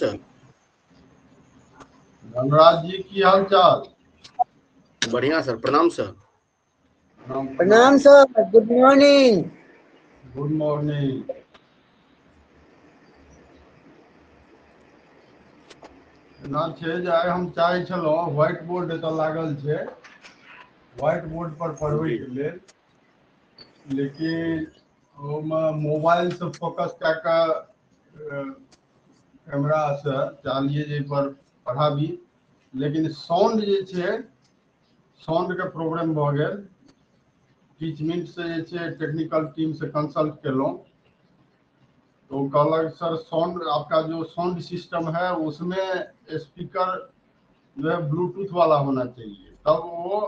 Sir. Dhanraj जी की हाल चाल? बढ़िया सर, प्रणाम सर। प्रणाम sir, good morning. Good morning. एना छै जे आइ हम चाहै छलहुँ व्हाइट बोर्ड एतऽ लागल छै, व्हाइट बोर्ड पर पढ़बैके लेल, लेकिन ओहिमे मोबाइलसँ फोकस कए कऽ कैमरासँ चाहलियै जे एहिपर पढ़ाबी, लेकिन साउंड जे छै साउंडके प्रॉब्लम भऽ गेल। किछु मिनटसँ जे छै टेक्निकल टीमसँ कंसल्ट केलहुँ तो कहलक सर साउंड आपका जो साउंड सिस्टम है उसमें स्पीकर जो है ब्लूटूथ वाला होना चाहिए, तब वो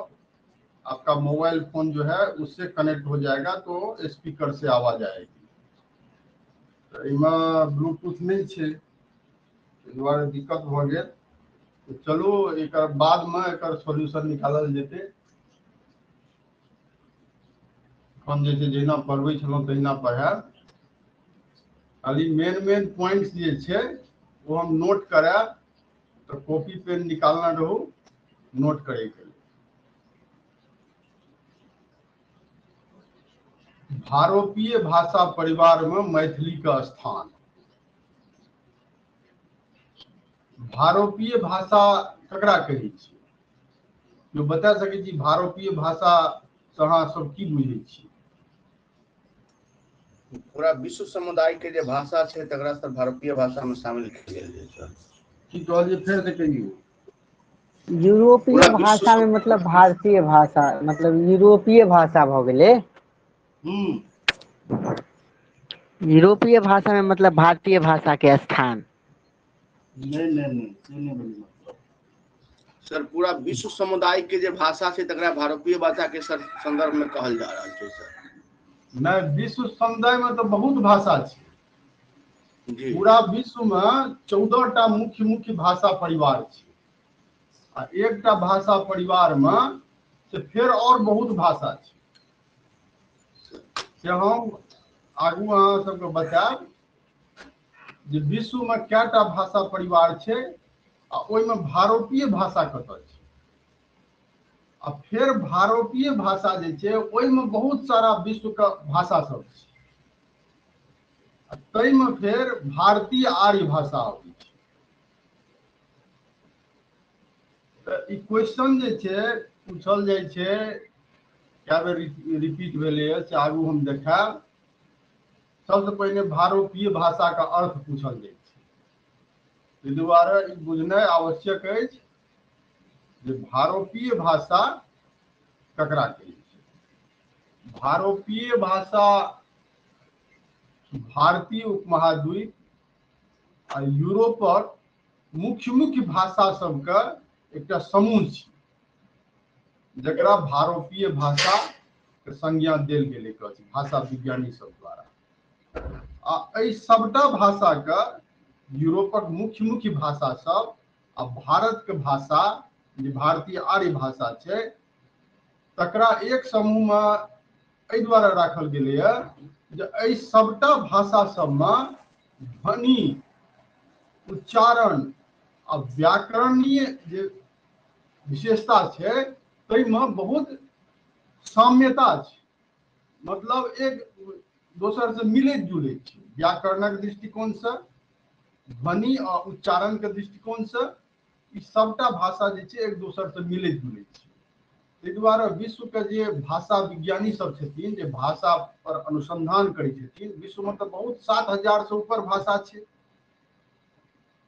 आपका मोबाइल फोन जो है उससे कनेक्ट हो जाएगा तो स्पीकर से आवाज आएगी। तो एहिमे ब्लूटूथ नहीं छै, एहि दुआरे दिक्कत भऽ गेल। तो चलू एकर बादमे एकर सोल्यूशन निकालल जेतै। एखन जे छै जहिना पढ़बै छलहुँ तहिना पढ़ायब, खाली मेन मेन पॉइंट्स जे छै ओ हम नोट करायब, तऽ कॉपी पेन निकालना रहू नोट करैके लेल। भारोपीय भाषा परिवार में मैथिली का स्थान। भारोपीय भाषा ककरा कहै छी? जो बता सकै छी भारोपीय भाषा से अहाँ सब की बुझै छी? पूरा विश्व समुदाय के जे भाषा छै तकरा सर भारोपीय भाषा में शामिल कयल गेल छै। की कहलियै फेर से कहियौ? यूरोपीय पूरा विश्व भाषा में मतलब भारतीय भाषा, मतलब यूरोपीय भाषा भऽ गेलै। यूरोपीय भाषा में मतलब भारतीय भाषा के स्थान। नहीं नहीं नहीं, से नहीं भेलै मतलब। सर पूरा विश्व समुदाय के जे भाषा छै तकरा भारोपीय भाषा के सर संदर्भ में कहल जा रहल छै सर। नहीं, विश्व समुदाय में तो बहुत भाषा छै। जी। पूरा विश्व में 14टा मुख्य मुख्य भाषा परिवार छै, आ एकटा भाषा परिवार में से फेर और बहुत भाषा छै। से हम आगू अहाँ सबके बतायब जे विश्व में कएटा भाषा परिवार छै आ ओहिमे भारोपीय भाषा कतऽ छै, आ फेर भारोपीय भाषा जे छै ओहिमे बहुत सारा विश्व के भाषा सब छै, आ ताहिमे फेर भारतीय आर्य भाषा अबै छै। तऽ ई क्वेश्चन जे छै पूछल जाइ छै, कए बेर रिपीट भेलैए से आगू हम देखायब। सबसँ पहिने भारोपीय भाषा के अर्थ पूछल जाइ छै, ताहि दुआरे ई बुझनाइ आवश्यक अछि जे भारोपीय भाषा ककरा कहै छै। भारोपीय भाषा भारतीय उपमहाद्वीप आ यूरोपक मुख्य मुख्य भाषा सबके एकटा समूह छै, जकरा भारोपीय भाषा के संज्ञा देल गेल अछि भाषा विज्ञानी सब द्वारा। आ एहि सबटा भाषा के यूरोपक मुख्य मुख्य भाषा सब आ भारत के भाषा जे भारतीय आर्य भाषा छै तकरा एक समूह में एहि दुआरे राखल गेलैए जे एहि सबटा भाषा सबमे ध्वनि, उच्चारण आ व्याकरणीय जे विशेषता छै ताहिमे बहुत साम्यता छै, मतलब एक दोसर से मिलैत जुलैत छै। व्याकरणक दृष्टिकोणसँ, ध्वनि आ उच्चारणके दृष्टिकोणसँ ई सबटा भाषा जे छै एक दोसर से मिलैत जुलैत छै। ताहि दुआरे विश्वके जे भाषा विज्ञानी सब छथिन, जे भाषा पर अनुसंधान करै छथिन, विश्वमे तऽ बहुत 7000 से ऊपर भाषा छै।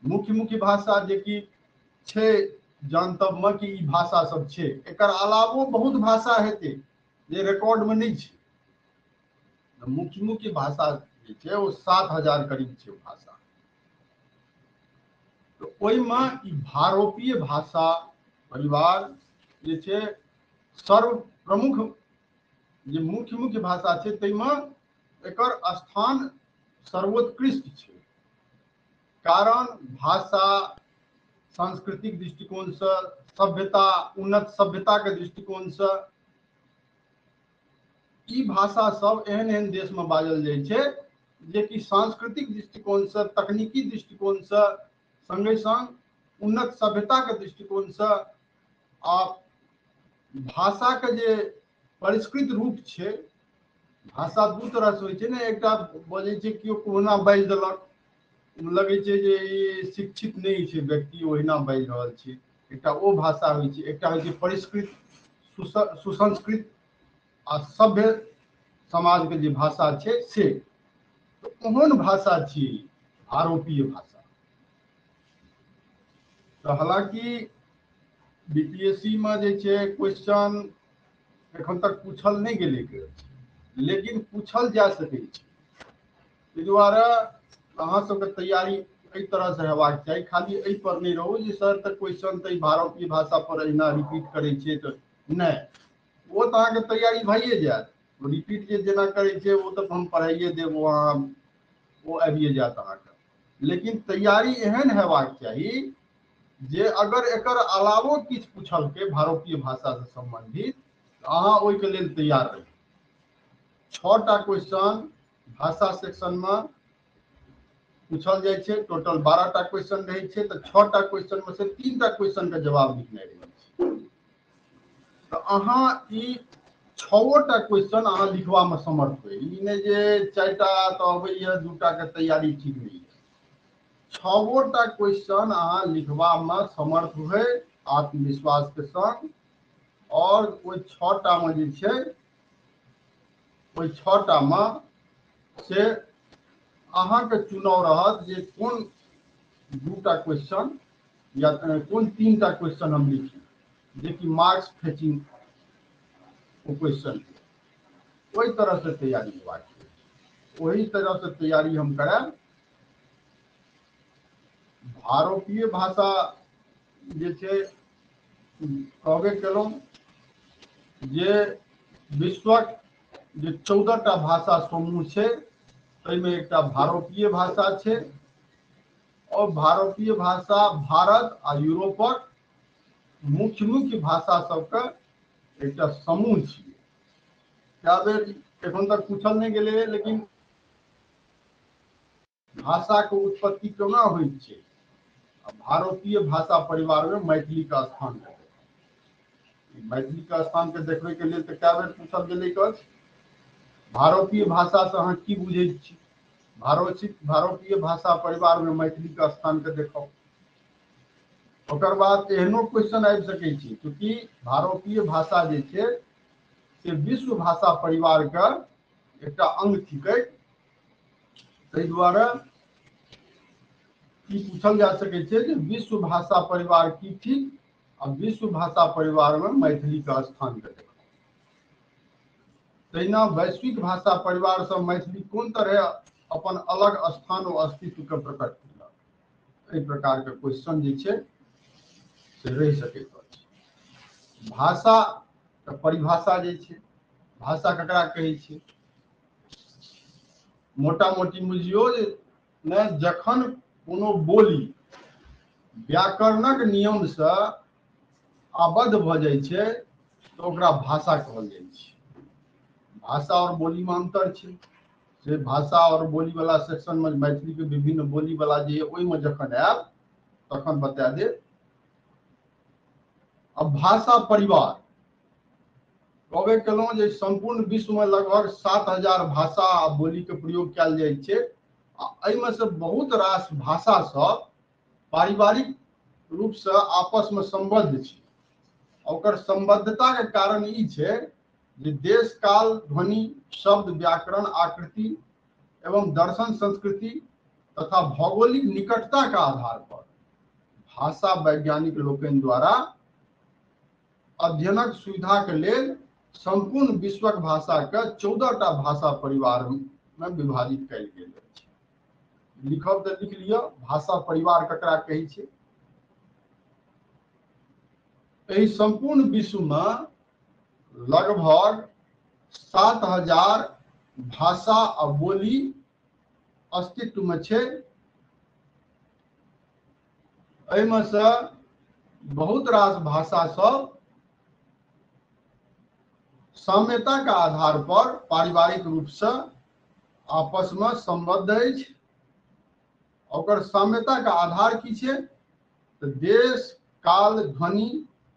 मुख्य मुख्य भाषा जे कि छै जानतबमे कि ई भाषा सब छै, एकर अलावो बहुत भाषा हेतै जे रिकॉर्डमे नहि छै। मुख्य मुख्य भाषा जे छै ओ 7000 करीब छै भाषा। तऽ ओहिमे ई भारोपीय भाषा परिवार जे छै सर्व प्रमुख जे मुख्य मुख्य भाषा छै ताहिमे एकर स्थान सर्वोत्कृष्ट छै। कारण भाषा सांस्कृतिक दृष्टिकोणसँ, सभ्यता, उन्नत सभ्यताके दृष्टिकोणसँ ई भाषा सब एहन एहन देशमे बाजल जाइ छै जेकि सांस्कृतिक दृष्टिकोणसँ, तकनीकी दृष्टिकोणसँ, संगे संग उन्नत सभ्यता के दृष्टिकोण से आ भाषा के जे परिष्कृत रूप छै। भाषा दू तरह से होइ छै ने, एकटा बजै छै केओ कोहुना बाजि देलक, लगै छै जे ई शिक्षित नहि छै व्यक्ति, ओहिना बाजि रहल छै, एकटा ओ भाषा होइ छै। एकटा होइ छै परिष्कृत सुसंस्कृत आ सभ्य समाज के जे भाषा छै से, तऽ ओहन भाषा छी भारोपीय भाषा। तऽ हालांकि बीपीएससी में जे छै क्वेश्चन एखन तक पूछल नहि गेलै, लेकिन पूछल जा सकै छै। ताहि दुआरे अहाँ सबके तैयारी एहि तरह से हेबाक चाही, खाली एहि पर नहि रहू जे सर तऽ क्वेश्चन तऽ भारोपीय भाषा पर एहिना रिपीट करै छै, तऽ नहि, ओ तऽ अहाँके तैयारी भइए जायत। रिपीट जे जेना करै छै ओ तऽ हम पढ़ाइए देब, ओ अहाँ ओ आबिए जायत अहाँके। लेकिन तैयारी एहन हेबाक चाही जे अगर एकर अलावो किछु पूछलकै भारोपीय भाषासँ सम्बन्धित, अहाँ ओहिके लेल तैयार रही। 6टा क्वेश्चन भाषा सेक्शनमे पूछल जाइ छै, टोटल 12टा क्वेश्चन रहै छै, तऽ 6टा क्वेश्चन में से 3टा क्वेश्चन के जवाब लिखने रहै छै। तऽ अहाँ ई 6टा क्वेश्चन अहाँ लिखबामे समर्थ होइ, ई नहि जे 4टा तऽ अबैया 2टा के तैयारी ठीक नहि है। 6टा क्वेश्चन अहाँ लिखबामे समर्थ होइ आत्मविश्वास के संग, और ओहि 6टा में जे छै ओहि 6टा में से अहाँके चुनाव रहत जे कोन 2टा क्वेश्चन या कोन 3टा क्वेश्चन हम लिखी, जेकि मार्क्स फेचिंग ओ क्वेश्चन। ओहि तरह से तैयारी होबाक चाही, ओहि तरह से तैयारी हम करायब। भारोपीय भाषा जे छै कहबे केलहुँ जे विश्वक जे 14टा भाषा समूह छै ताहिमे एकटा भारोपीय भाषा छै, और भारोपीय भाषा भारत आ यूरोपक मुख्य मुख्य भाषा सबके एकटा समूह छियै। कए बेर एखन तक पूछल नहि गेलै, लेकिन भाषा के उत्पत्ति केना होइत छै, भारोपीय भाषा परिवार में मैथिली के स्थान, मैथिली के स्थान के देखबै के लेल तऽ कए बेर पूछल गेलै अछि। भारोपीय भाषा से अहाँ की बुझै छी, भारोपीय भाषा परिवार में मैथिली के स्थान के देखाउ। ओकर बाद एहनो क्वेश्चन आबि सकै छै, चूँकि भारोपीय भाषा जे छै से विश्व भाषा परिवार के एकटा अंग थिकै, ताहि दुआरे ई पूछल जा सकै छै जे विश्व भाषा परिवार की थिक आ विश्व भाषा परिवार में मैथिली के स्थान के देखाउ। तहिना वैश्विक भाषा परिवार से मैथिली कोन तरह अपन अलग स्थान और अस्तित्व के प्रकट केलक, एहि प्रकार के क्वेश्चन जे छै से रहि सकैत अछि। भाषा के परिभाषा जे छै, भाषा ककरा कहै छै, मोटा मोटी बुझियौ जे ने जखन कोनो बोली व्याकरणक नियम से आबद्ध भऽ जाइ छै तऽ ओकरा भाषा कहल जाइ छै। भाषा और बोली में अंतर छै, से भाषा और बोली वाला सेक्शन में मैथिली के विभिन्न बोली वाला जे ओहिमे जखन आयब तखन बता देब। अब भाषा परिवार कहबे केलहुँ जे संपूर्ण विश्व में लगभग 7000 भाषा आ बोली के प्रयोग कयल जाइ छै, आ एहिमे से बहुत रास भाषा सब पारिवारिक रूप से आपस में सम्बद्ध छै। ओकर सम्बद्धता के कारण ई छै जे देश काल ध्वनि शब्द व्याकरण आकृति एवं दर्शन संस्कृति तथा भौगोलिक निकटता के आधार पर भाषा वैज्ञानिक लोकनि द्वारा अध्ययनक सुविधा के लेल संपूर्ण विश्वक भाषा के 14टा भाषा परिवार में विभाजित कयल गेल अछि। लिखब तऽ लिख लिअ, भाषा परिवार ककरा कहै छै। एहि संपूर्ण विश्व में लगभग 7000 भाषा आ बोली अस्तित्व में छै। एहिमे से बहुत रास भाषा सब साम्यता के आधार पर पारिवारिक रूप से आपस में सम्बद्ध अछि ओकर साम्यता के आधार की छै? तऽ देश, काल, ध्वनि,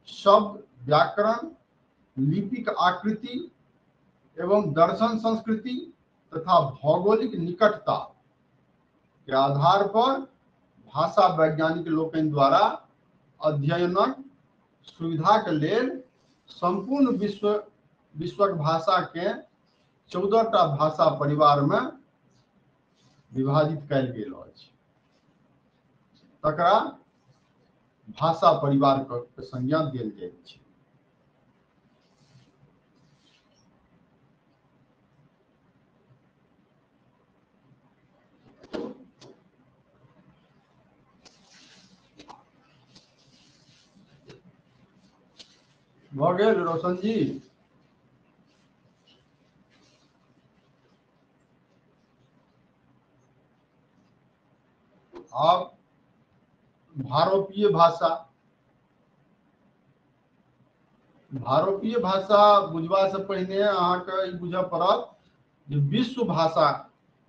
शब्द, व्याकरण, लिपिक आकृति एवं दर्शन, संस्कृति तथा भौगोलिक निकटता के आधार पर भाषा वैज्ञानिक लोकनि द्वारा अध्ययनक सुविधाके लेल संपूर्ण विश्वक भाषा के 14टा भाषा परिवार में विभाजित कयल गेल अछि। तकरा भाषा परिवार के संज्ञा देल जाइत छै। भऽ गेल रोशन जी? आब भारोपीय भाषा। भारोपीय भाषा बुझबा से पहिने अहाँके ई बुझऽ पड़त जे विश्व भाषा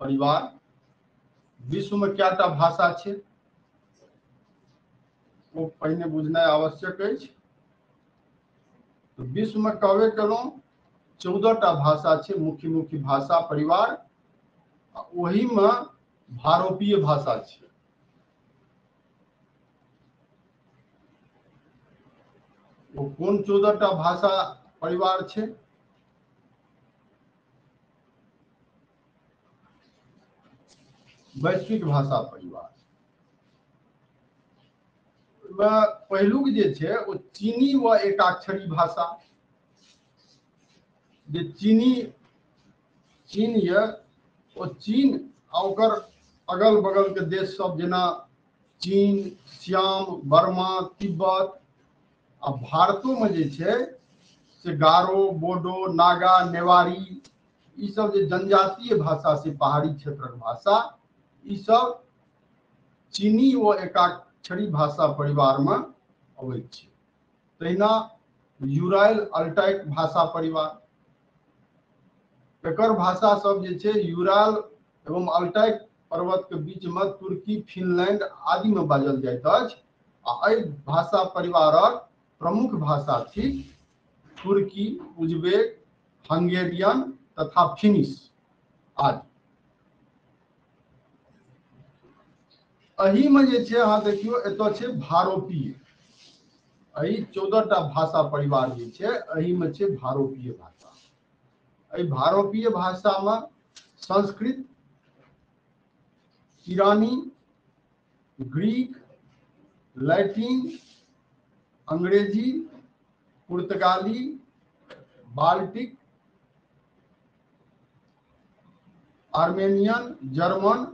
परिवार, विश्व में कएटा भाषा छै ओ पहिने बुझनाइ आवश्यक अछि। तऽ विश्व में कहबे केलहुँ 14टा भाषा छै मुख्य मुख्य भाषा परिवार, आ ओहि में भारोपीय भाषा छै। ओ कोन 14टा भाषा परिवार छै? वैश्विक भाषा परिवार मे पहिलुक जे छै ओ चीनी व एकाक्षरी भाषा। जे चीन ये ओ चीन आ ओकर अगल बगल के देश सब जेना चीन, श्याम, बर्मा, तिब्बत आ भारतो में जे छै से गारो, बोडो, नागा, नेवारी ई सब जे जनजातीय भाषा से पहाड़ी क्षेत्रक भाषा, ई सब चीनी व एकाक्षरी भाषा परिवार में अबैत छै। तहिना यूराइल अल्टाइक भाषा परिवार, एकर भाषा सब जे छै यूराल एवं अल्टाइक पर्वत के बीच में तुर्की, फिनलैंड आदि में बाजल जाइत अछि। आ एहि भाषा परिवारक प्रमुख भाषा थिक तुर्की, उज्बेक, हंगेरियन तथा फिनिश आदि। एहि में जे छै अहाँ देखियौ एतऽ छै भारोपीय। एहि 14टा भाषा परिवार जे छै एहि में छै भारोपीय भाषा। एहि भारोपीय भाषा में संस्कृत, ईरानी, ग्रीक, लैटिन, अंग्रेजी, पुर्तगाली, बाल्टिक, आर्मेनियन, जर्मन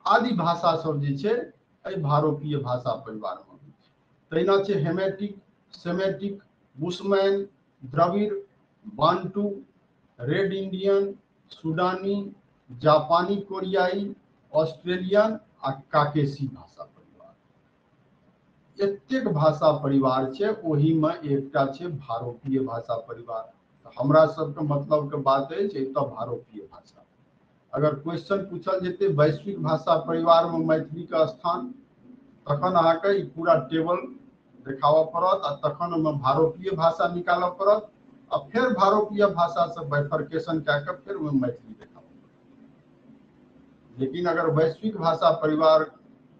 आदि भाषा सब जे छै एहि भारोपीय भाषा परिवार में होइ छै। तहिना छै Hamitic, Semitic, Bushman, Dravida, Bantu, red Indian, सुडानी, जापानी, कोरियाई, ऑस्ट्रेलियन आ काकेसी भाषा परिवार। एतेक भाषा परिवार छै, ओहि में एकटा छै भारोपीय भाषा परिवार। हमरा सबके मतलब के बात अछि एतऽ भारोपीय भाषा। अगर क्वेश्चन पूछल जेतै वैश्विक भाषा परिवार में मैथिली के स्थान, तखन अहाँके ई पूरा टेबल देखाबऽ पड़त आ तखन ओहिमे भारोपीय भाषा निकालऽ पड़त आ फेर भारोपीय भाषा से बाइफर्केशन कए कऽ फेर ओहिमे मैथिली देखाबऽ पड़त। लेकिन अगर वैश्विक भाषा परिवार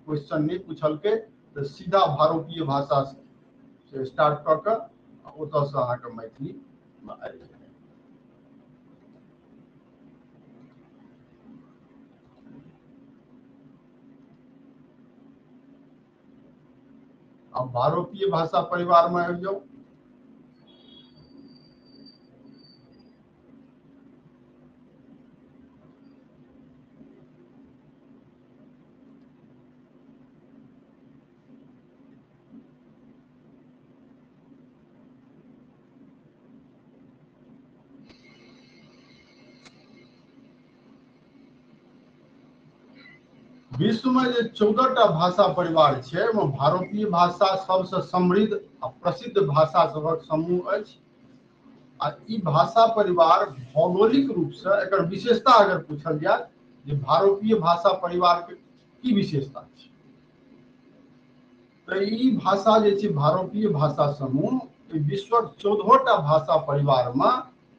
क्वेश्चन नहि पूछलकै तऽ सीधा भारोपीय भाषा से स्टार्ट कऽ कऽ ओतऽसँ अहाँके मैथिली मे आबि जायत। अब भारोपीय भाषा परिवार में आबि जाउ। विश्व में जे 14टा भाषा परिवार छै ओहिमे भारोपीय भाषा सबसँ समृद्ध आ प्रसिद्ध भाषा सभक समूह अछि। आ ई भाषा परिवार भौगोलिक रूप से एकर विशेषता अगर पूछल जाय जे भारोपीय भाषा परिवार के की विशेषता छै? तऽ ई भाषा जे छै भारोपीय भाषा समूह, विश्वक 14टा भाषा परिवार में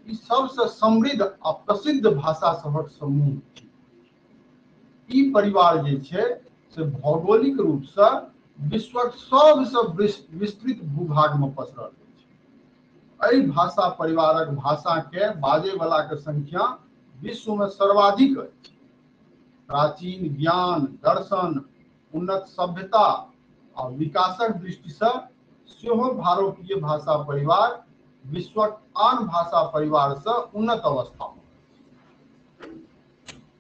ई सबसे समृद्ध आ प्रसिद्ध भाषा सभक समूह छै। ई परिवार जे छै से भौगोलिक रूप से विश्वक सबसे विस्तृत भूभाग में पसरल अछि। एहि भाषा परिवारक भाषा के बाजै वाला के संख्या विश्व में सर्वाधिक अछि। प्राचीन ज्ञान, दर्शन, उन्नत सभ्यता आ विकासक दृष्टि से सेहो भारोपीय भाषा परिवार विश्वक आन भाषा परिवार से उन्नत अवस्था में।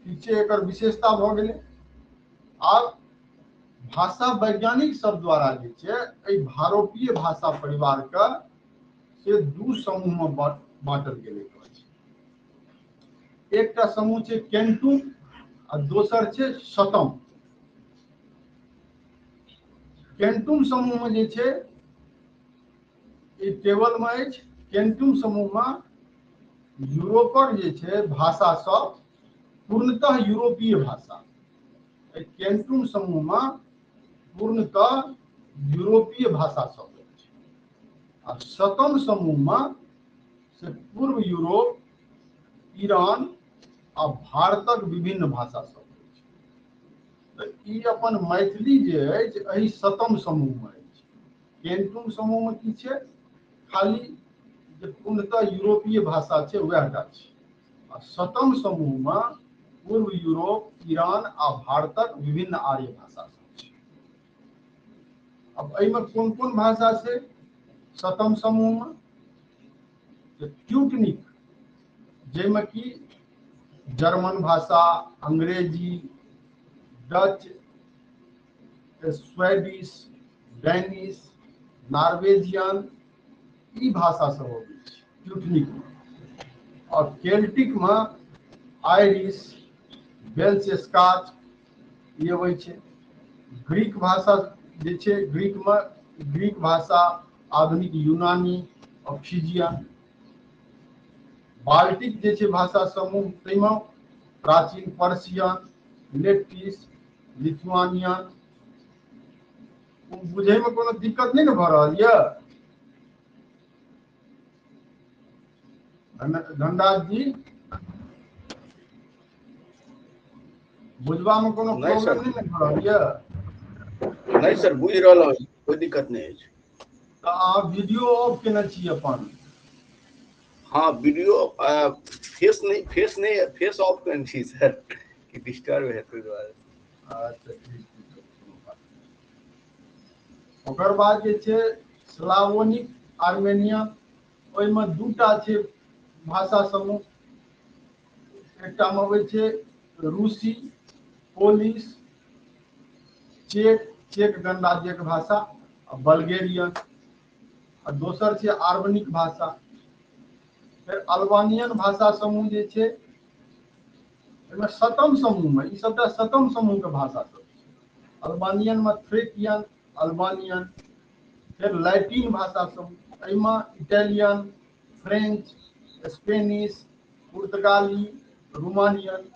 पीछे एकर विशेषता भऽ गेलै। आब भाषा वैज्ञानिक सब द्वारा जे छै एहि भारोपीय भाषा परिवार के से दू समूह में बांटल गेलै अछि। एकटा समूह छै केंटुम आ दोसर छै शतम। केंटुम समूह में जे छै ई टेबल में अछि। केंटुम समूह में यूरोपक जे छै भाषा सब पूर्णतः यूरोपीय भाषा, केंटुम समूह में पूर्णतः यूरोपीय भाषा सब अछि। आ शतम समूह में से पूर्व यूरोप, ईरान आ भारतक विभिन्न भाषा सब अछि। तऽ ई अपन मैथिली जे अछि एहि शतम समूह में अछि। केंटुम समूह में की छै? खाली जे पूर्णतः यूरोपीय भाषा छै वएह टा छै। आ शतम समूह में पूर्व यूरोप, ईरान आ भारतक विभिन्न आर्य भाषा सब छै। अब एहिमे कोन कोन भाषा छै शतम समूह में? ट्यूटनिक, जाहिमे कि जर्मन भाषा, अंग्रेजी, डच, स्वीडिश, डैनिश, नॉर्वेजियन, ई भाषा सब अबै छै ट्यूटनिक में। और केल्टिक में आयरिश, वेल्स, स्कॉच ई अबै छै। ग्रीक भाषा जे छै, ग्रीक में ग्रीक भाषा, आधुनिक यूनानी और फिजियन। बाल्टिक जे छै भाषा समूह, ताहिमे प्राचीन पर्सियन, लेटिश, लिथुआनियन। बुझैमे कोनो दिक्कत नहि ने भऽ रहल यऽ धनराज जी? बुझबा में कोनो प्रॉब्लम नहीं ने भऽ रहल यऽ? नहीं सर, बुझि रहल हूँ, कोई दिक्कत नहीं अछि। तऽ अहाँ वीडियो ऑफ केने छी अपन? हाँ, वीडियो फेस नहीं, फेस नहीं, फेस ऑफ केने छी सर, कि डिस्टर्ब हेतै दुआरे। अच्छा, ठीक ठीक। ओकर बाद जे छै स्लावोनिक आर्मेनिया, ओहिमे दूटा छै भाषा समूह। एकटामे अबै छै रूसी, पोलिश, चेक, चेक गणराज्यक भाषा आ बल्गेरियन, आ दोसर छै आर्मनिक भाषा। फेर अल्बानियन भाषा समूह जे छै एहिमे शतम समूहमे, ई सबटा शतम समूहके भाषा सब छै। अल्बानियनमे थ्रेकियन, अल्बानियन। फेर लैटिन भाषा समूह, एहिमे इटालियन, फ्रेंच, स्पेनिश, पुर्तगाली, रोमानियन।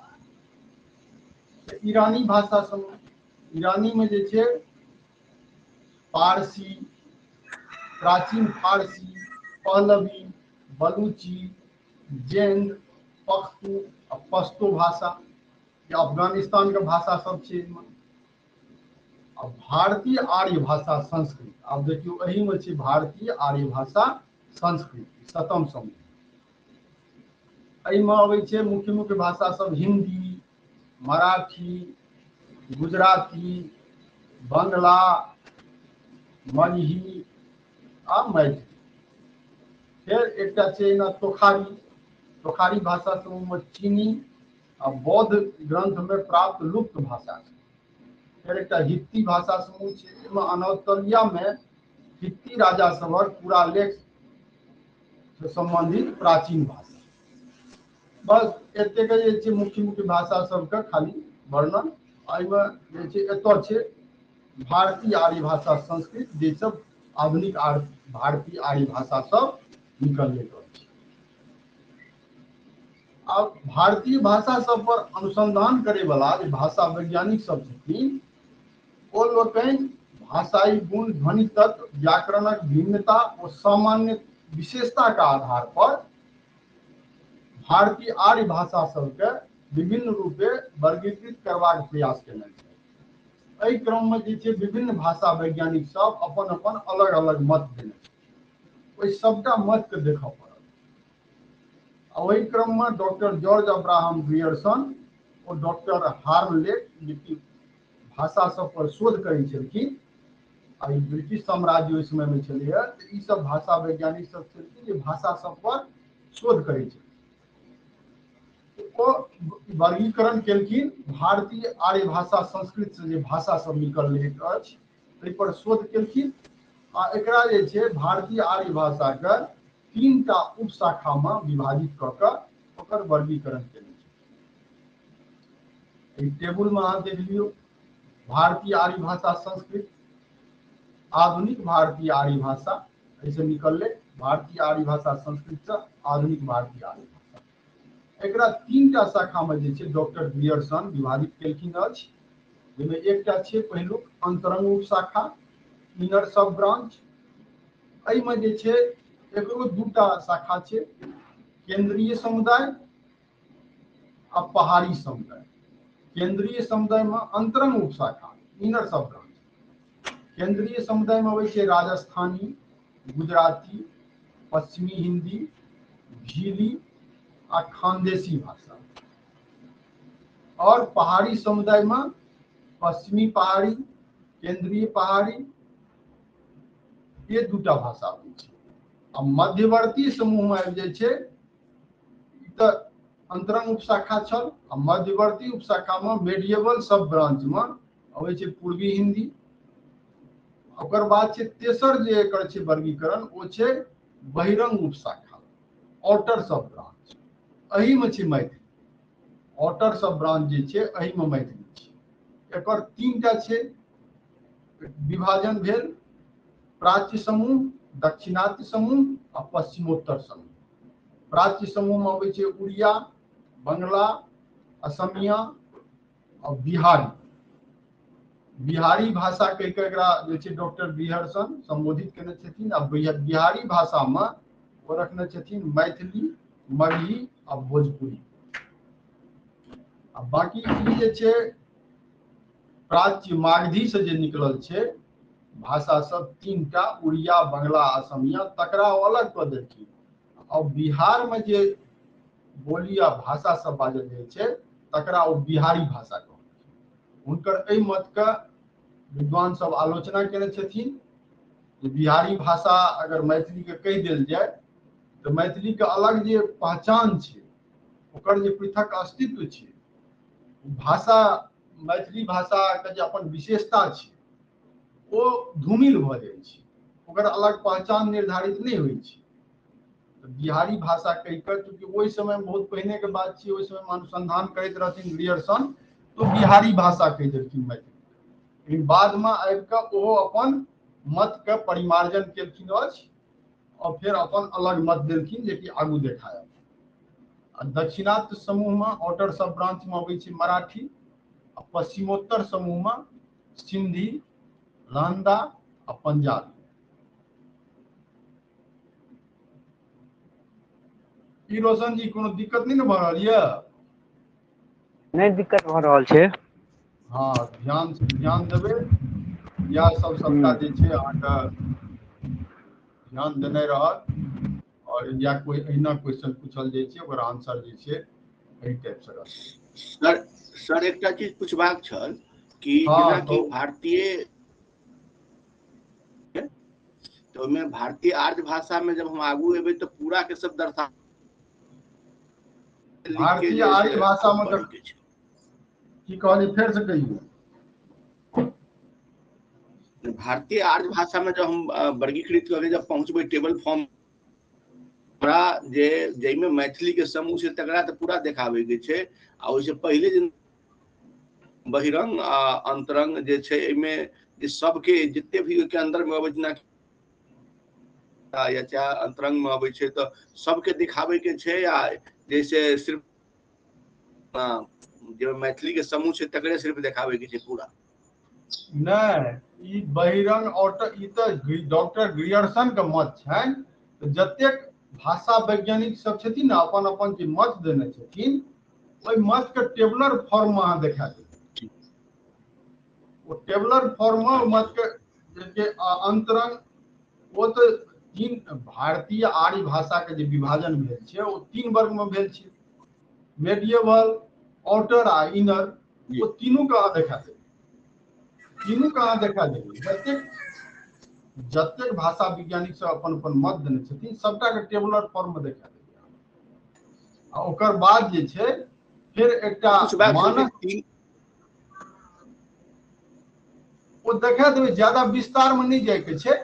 ईरानी भाषा समूह, ईरानी में जे छै पारसी, प्राचीन फारसी, पहलवी, बलूची, जेंद, पख्तू आ पश्तो भाषा, ये अफगानिस्तान के भाषा सब छै एहिमे। आ भारतीय आर्य भाषा संस्कृत, आब देखियौ एहिमे छै भारतीय आर्य भाषा संस्कृत शतम समूह। एहिमे अबै छै मुख्य मुख्य भाषा सब हिंदी, मराठी, गुजराती, बंगला, मगही आ मैथिली। फेर एकटा छै एना तोखारी, तोखारी भाषा समूहमे चीनी आ बौद्ध ग्रंथमे प्राप्त लुप्त भाषा छै। फेर एकटा हित्ती भाषा समूह छै, एहिमे अनातोलियामे हित्ती राजा सभक पुरालेख से संबंधित प्राचीन भाषा। बस एतेक जे छै मुख्य मुख्य भाषा सबके खाली वर्णन। एहिमे जे छै एतऽ छै भारतीय आर्य भाषा संस्कृत, जे सब आधुनिक भारतीय आर्य भाषा सब निकलले अछि। आब भारतीय भाषा सब पर अनुसंधान करे वाला जे भाषा वैज्ञानिक सब छथिन ओ लोकनि भाषाई गुण, ध्वनि तत्व, व्याकरणक भिन्नता ओ सामान्य विशेषता के आधार पर भारतीय आर्य भाषा सबके विभिन्न रूपे वर्गीकृत करबाक प्रयास केने छै। एहि क्रम में जे छै विभिन्न भाषा वैज्ञानिक सब अपन अपन अलग अलग मत देने छै। ओहि सबटा मत के देखऽ पड़त। आ ओहि क्रम में डॉक्टर जॉर्ज अब्राहम ग्रियर्सन और डॉक्टर हार्मलेट जे कि भाषा सब पर शोध करै छलखिन आ ई ब्रिटिश साम्राज्य ओहि समय में छलैया, तऽ ई सब भाषा वैज्ञानिक सब छलखिन जे भाषा सब पर शोध करै छलखिन। ओ वर्गीकरण केलखिन भारतीय आर्य भाषा संस्कृत से जे भाषा सब निकल अछि ताहि पर शोध केलखिन आ एकरा जे छै भारतीय आर्य भाषा के 3टा उपशाखा में विभाजित कऽ कऽ ओकर वर्गीकरण केने छै। एहि टेबुल में अहाँ देख लियौ भारतीय आर्य भाषा संस्कृत, आधुनिक भारतीय आर्य भाषा, एहिसँ निकललै भारतीय आर्य भाषा संस्कृत से आधुनिक भारतीय आर्य भाषा। एकरा 3टा शाखा में जे छै डॉक्टर ग्रियर्सन विभाजित केलखिन अछि, जाहिमे एकटा छै पहिलुक अंतरंग उपशाखा, इनर सब ब्रांच। एहिमे जे छै एकरो 2टा शाखा छै, केंद्रीय समुदाय आ पहाड़ी समुदाय। केंद्रीय समुदाय में अंतरंग उपशाखा, इनर सब ब्रांच, केंद्रीय समुदाय में अबै छै राजस्थानी, गुजराती, पश्चिमी हिंदी, भीली आ खानदेशी भाषा। और पहाड़ी समुदाय में पश्चिमी पहाड़ी, केंद्रीय पहाड़ी, ये 2टा भाषा अबै छै। आ मध्यवर्ती समूह में आबि जाइ छै, ई तऽ अंतरंग उपशाखा छल, आ मध्यवर्ती उपशाखा में मेडिएवल सब ब्रांच में अबै छै पूर्वी हिंदी। ओकर बाद छै तेसर जे एकर छै वर्गीकरण, ओ छै बहिरंग उपशाखा, आउटर सब ब्रांच। एहि में छै मैथिली, आउटर सब ब्रांच जे छै एहि में मैथिली छै। एकर 3टा छै विभाजन भेल, प्राच्य समूह, दक्षिणात्य समूह आ पश्चिमोत्तर समूह। प्राच्य समूह में अबै छै उड़िया, बंगला, असमिया और बिहारी। बिहारी भाषा कहि कऽ एकरा जे छै डॉक्टर ग्रियर्सन संबोधित केने छथिन। आ बिहारी भाषा में ओ रखने छथिन मैथिली, मगही आ भोजपुरी। आ बाकी ई जे छै प्राच्य मागधी से जे निकलल छै भाषा सब 3टा, उड़िया, बंगला, असमिया, तकरा ओ अलग कऽ देलखिन। और बिहार में जे बोली आ भाषा सब बाजल जाइ छै तकरा ओ बिहारी भाषा कहलखिन। हुनकर एहि मत के विद्वान सब आलोचना केने छथिन जे बिहारी भाषा अगर मैथिली के कहि देल जाय तऽ मैथिली के अलग जे पहचान छै, ओकर जे पृथक अस्तित्व छै, भाषा मैथिली भाषा के जे अपन विशेषता छै ओ धूमिल भऽ जाइ छै, ओकर अलग पहचान निर्धारित नहि होइ छै। तऽ बिहारी भाषा कहि कऽ, चूँकि ओहि समय में बहुत पहिने के बात छै, ओहि समय में अनुसंधान करैत रहथिन ग्रियर्सन, तो बिहारी भाषा कहि देलखिन मैथिली। लेकिन बाद में आबि कऽ ओहो अपन मत के परिमार्जन केलखिन अछि और फेर अपन अलग मत देलखिन जे कि आगू देखायब। आ दक्षिणात्य समूह में आउटर सब ब्रांच में अबै छै मराठी, आ पश्चिमोत्तर समूह में सिंधी, लहंदा आ पंजाबी। ई रोशन जी कोनो दिक्कत नहीं ने भऽ रहल यऽ? नहीं दिक्कत भऽ रहल छै। हाँ, ध्यान देबै, इएह सब सबटा जे छै अहाँके ध्यान देने रहत। और या कोई अहिना क्वेश्चन पूछल जाइ छै ओकर आंसर जे छै एहि टाइप से रहत। सर एकटा चीज पूछबाक छल कि जेना कि भारतीय तो ओहिमे भारतीय आर्य भाषा में जब हम आगू एबै तऽ पूरा के सब दर्शा भारतीय आर्य भाषा में तऽ की कहलियै फेर से कहियौ। भारतीय आर्य भाषा में जब हम वर्गीकृत करके जब पहुंचबै टेबल फॉर्म पूरा जे जाहिमे मैथिली के समूह छै तकरा तऽ पूरा देखाबै के छै, आ ओहिसँ पहिले जे बहिरंग आ अंतरंग जे छै एहिमे जे सबके जते भी ओहिके अंदर में अबै जेना या चाहे अंतरंग में अबै छै तऽ सबके दिखाबै के छै, आ जैसे सिर्फ जे मैथिली के समूह छै तकरे सिर्फ देखाबै के छै पूरा। नहि, ई बहिरंग आउटर ई तऽ डॉक्टर ग्रियर्सन के मत छनि। तऽ जतेक भाषा वैज्ञानिक सब छथिन ने, अपन अपन जे मत देने छथिन, ओहि मत के टेबुलर फॉर्म में अहाँ देखा देबै। ओ टेबुलर फॉर्म में मत के जे अंतरंग, ओ तऽ तीन भारतीय आर्य भाषा के जे विभाजन भेल छै ओ तीन वर्ग में भेल छै, मेडिएवल, आउटर आ इनर। ओ तीनू के अहाँ देखा देबै, तीनू के अहाँ देखा देबै। जतेक जतेक भाषा वैज्ञानिक सब अपन अपन मत देने छथिन, सबटा के टेबुलर फॉर्म में देखा देबै। आ ओकर बाद जे छै फेर एकटा मानक ओ देखा देबै, ज्यादा विस्तार में नहि जायके छै,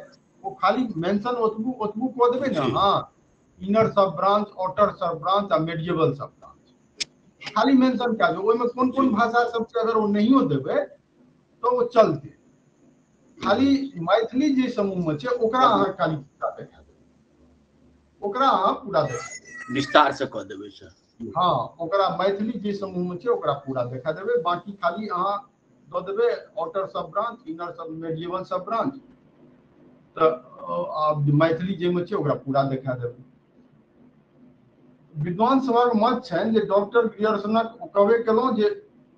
ओ खाली मेंशन ओतबू ओतबू कऽ देबै ने। हाँ, इनर सब ब्रांच, आउटर सब ब्रांच आ मेडिएवल सब ब्रांच खाली मेंशन कए देबै। ओहिमे कोन कोन भाषा सब छै अगर ओ नहियो देबै तऽ ओ चलतै। खाली मैथिली जे समूह में छै ओकरा अहाँ खाली पूरा देखा देबै, ओकरा अहाँ पूरा देखा देबै, विस्तार से कऽ देबै सर। हाँ, ओकरा मैथिली जे समूह में छै ओकरा पूरा देखा देबै, बाकी खाली अहाँ दऽ देबै आउटर सब ब्रांच, इनर सब, मेडिएवल सब ब्रांच। तऽ आब मैथिली जाहिमे छै ओकरा पूरा देखा देबै। विद्वान सभक मत छनि जे डॉक्टर ग्रियर्सनक कहबे केलहुँ जे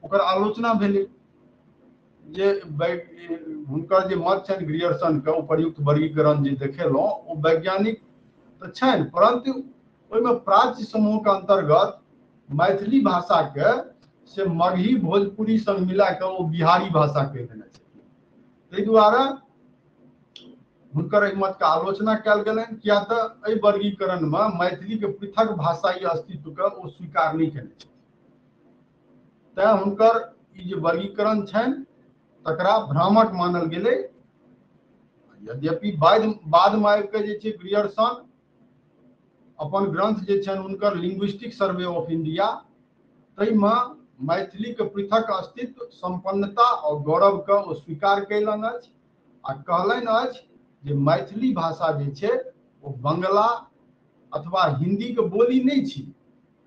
ओकर आलोचना भेलै जे हुनकर जे मत छनि ग्रियर्सनके उपर्युक्त वर्गीकरण जे देखेलहुँ ओ वैज्ञानिक तऽ छनि, परंतु ओहिमे प्राच्य समूहके अन्तर्गत मैथिली भाषाके से मगही भोजपुरी संग मिला कऽ ओ बिहारी भाषा कहि देने छथिन। ताहि दुआरे हुनकर एहि मतके आलोचना कयल गेलनि, किया तऽ एहि वर्गीकरणमे मैथिलीके पृथक भाषाई अस्तित्वके ओ स्वीकार नहि केने छथिन। तैँ हुनकर ई जे वर्गीकरण छनि तकरा भ्रामक मानल गेलै। यद्यपि बादमे आबि कऽ जे छै ग्रियर्सन अपन ग्रंथ जे छनि हुनकर लिंग्विस्टिक सर्वे ऑफ इंडिया, ताहिमे मैथिलीके पृथक अस्तित्व, संपन्नता और गौरवके ओ स्वीकार कयलनि अछि आ कहलनि अछि जे मैथिली भाषा जे छै ओ बंगला अथवा हिंदीके बोली नहि छी,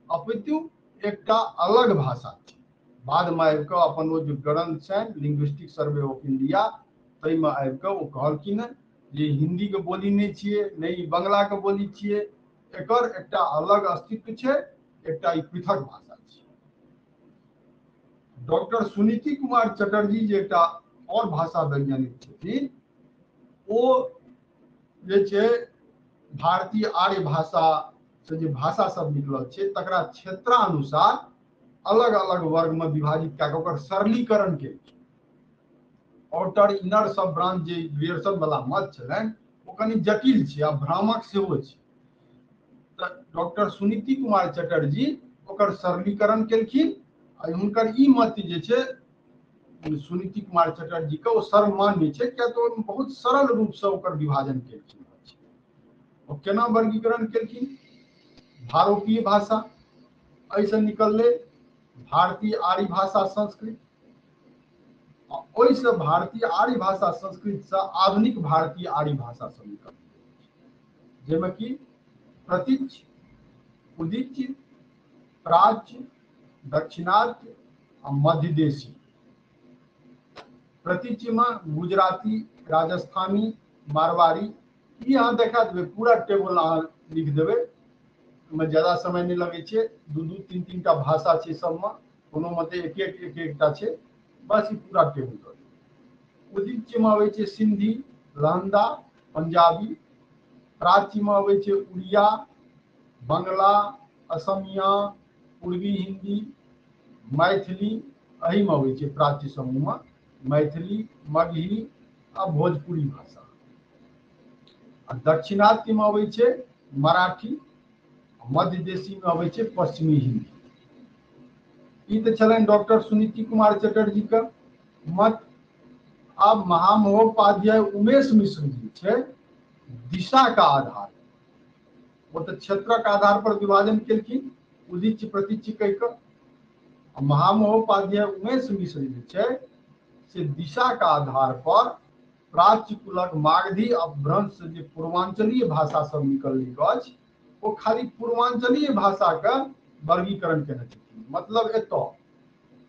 अपितु एकटा अलग भाषा छै। बादमे आबि कऽ अपन ओ जे ग्रंथ छनि लिंग्विस्टिक सर्वे ऑफ इंडिया, ताहिमे आबि कऽ ओ कहलखिन हँ जे हिंदीके बोली नहि छियै, नहि बंगलाके बोली छियै, एकर एकटा अलग अस्तित्व छै, एकटा ई पृथक भाषा छै। डॉक्टर सुनीति कुमार चटर्जी जे एकटा और भाषा वैज्ञानिक छथिन, ओ जे छै भारतीय आर्य भाषा से जे भाषा सब निकलल छै तकरा क्षेत्रानुसार अलग अलग वर्ग में विभाजित कए कऽ ओकर सरलीकरण केलखिन। आउटर इनर सब ब्रांच जे ग्रियर्सन वाला मत छलनि ओ कनि जटिल छै आ भ्रामक सेहो छै। तऽ डॉक्टर सुनीति कुमार चटर्जी ओकर सरलीकरण केलखिन आ हुनकर ई मत जे छै सुनीति कुमार चटर्जी के ओ सर्वमान्य छै, किया तऽ ओहिमे बहुत सरल रूपसँ ओकर विभाजन केलखिन अछि। ओ केना वर्गीकरण केलखिन? भारोपीय भाषा, एहिसँ निकललै भारतीय आर्य भाषा संस्कृत, ओहिसँ भारतीय आर्य भाषा संस्कृतसँ आधुनिक भारतीय आर्य भाषा सब निकललै, जाहिमे कि प्रतीच्य, उदीच्य, प्राच्य, दक्षिणात्य आ मध्यदेशी। प्रतीच्य में गुजराती, राजस्थानी, मारवाड़ी, ई अहाँ देखा देबै, पूरा टेबल अहाँ लिख देबै, ओहिमे ज्यादा समय नहि लगै छै। दू दू तीन तीन टा भाषा छै सबमे, कोनो मते एक एक एक एकटा छै, बस ई पूरा टेबल दऽ देबै। उदीच्य में अबै छै सिंधी, लहंदा, पंजाबी। प्राच्य में अबै छै उड़िया, बंगला, असमिया, पूर्वी हिंदी, मैथिली, एहिमे अबै छै प्राच्य समूहमे मैथिली, मगही आ भोजपुरी भाषा। आ दक्षिणात्यमे अबै छै मराठी, मध्यदेशीमे अबै छै पश्चिमी हिंदी। ई तऽ छलनि डॉक्टर सुनीति कुमार चटर्जीके मत। आब महामहोपाध्याय उमेश मिश्र जी छै दिशा का आधार, ओ तऽ क्षेत्रक आधार पर विभाजन केलखिन उदीच्य प्रतीच्य कहि कऽ। महामहोपाध्याय उमेश मिश्र जे छै से दिशा का आधार पर प्राच्य कुलक मागधी अपभ्रंश से जे पूर्वांचलीय भाषा सब निकललै अछि, ओ खाली पूर्वांचलीय भाषा के वर्गीकरण केने छथिन। मतलब एतऽ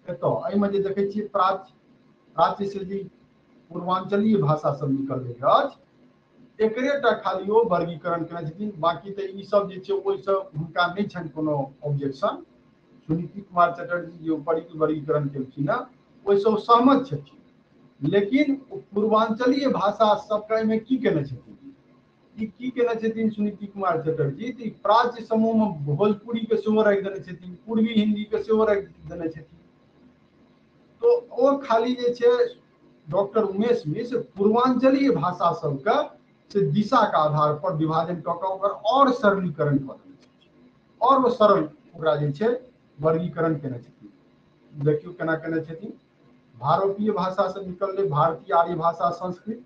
एतऽ एहिमे जे देखै छियै प्राच्य, प्राच्य से जे पूर्वांचलीय भाषा सब निकललै अछि, एकरे टा खाली ओ वर्गीकरण केने छथिन। बाकी तऽ ई सब जे छै ओहिसँ हुनका नहि छनि कोनो ऑब्जेक्शन। सुनीति कुमार चटर्जी जे उपर्युक्त वर्गीकरण केलखिन हँ ओहिसँ ओ सहमत छथिन, लेकिन पूर्वांचलीय भाषा सबके एहिमे की केने छथिन, ई की केने छथिन सुनीति कुमार चटर्जी, तऽ प्राच्य समूहमे भोजपुरी के सेहो राखि देने छथिन, पूर्वी हिंदी के सेहो राखि देने छथिन। तो ओ खाली जे छै डॉक्टर उमेश मिश्र पूर्वांचलीय भाषा सबके से दिशा के आधार पर विभाजन कऽ कऽ ओकर और सरलीकरण कऽ देने छथिन, और ओ सरल ओकरा जे छै वर्गीकरण केने छथिन। देखियौ केना केने छथिन। भारोपीय भाषा से निकललै भारतीय आर्य भाषा संस्कृत,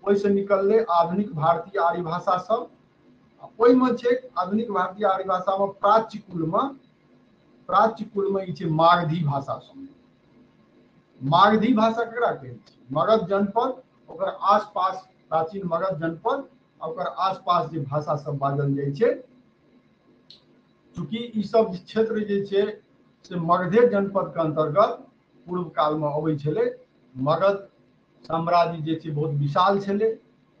ओहिसँ निकललै आधुनिक भारतीय आर्य भाषा सब। ओहिमे छै आधुनिक भारतीय आर्य भाषामे प्राच्य कुलमे ई छै मागधी भाषा समूह। मागधी भाषा केकरा कहै छै? मगध जनपद, ओकर आसपास प्राचीन मगध जनपद ओकर आसपास जे भाषा सब बाजल जाइ छै। चूँकि ई सब क्षेत्र जे छै से मगधे जनपद के अंतर्गत पूर्व काल में अबै छलै। मगध साम्राज्य जे छै बहुत विशाल छलै,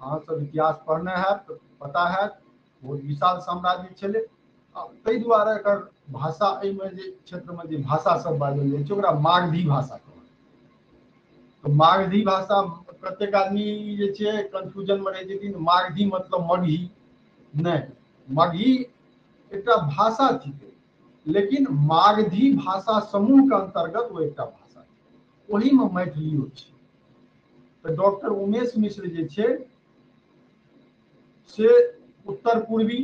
अहाँ सब इतिहास पढ़ने हैत तऽ पता हैत, बहुत विशाल साम्राज्य छलै। ताहि दुआरे एकर भाषा एहिमे जे क्षेत्रमे जे भाषा सब बाजल जाइ छै ओकरा मागधी भाषा कहल। तऽ मागधी भाषा कतेक आदमी जे छै कन्फ्यूजनमे रहै छथिन, मागधी मतलब मगही। नहि, मगही एकटा भाषा थिकै, लेकिन मागधी भाषा समूहके अंतर्गत ओ एकटा भाषा छै, ओहिमे मैथिलियो छै। तऽ डॉक्टर उमेश मिश्र जे छै से उत्तर पूर्वी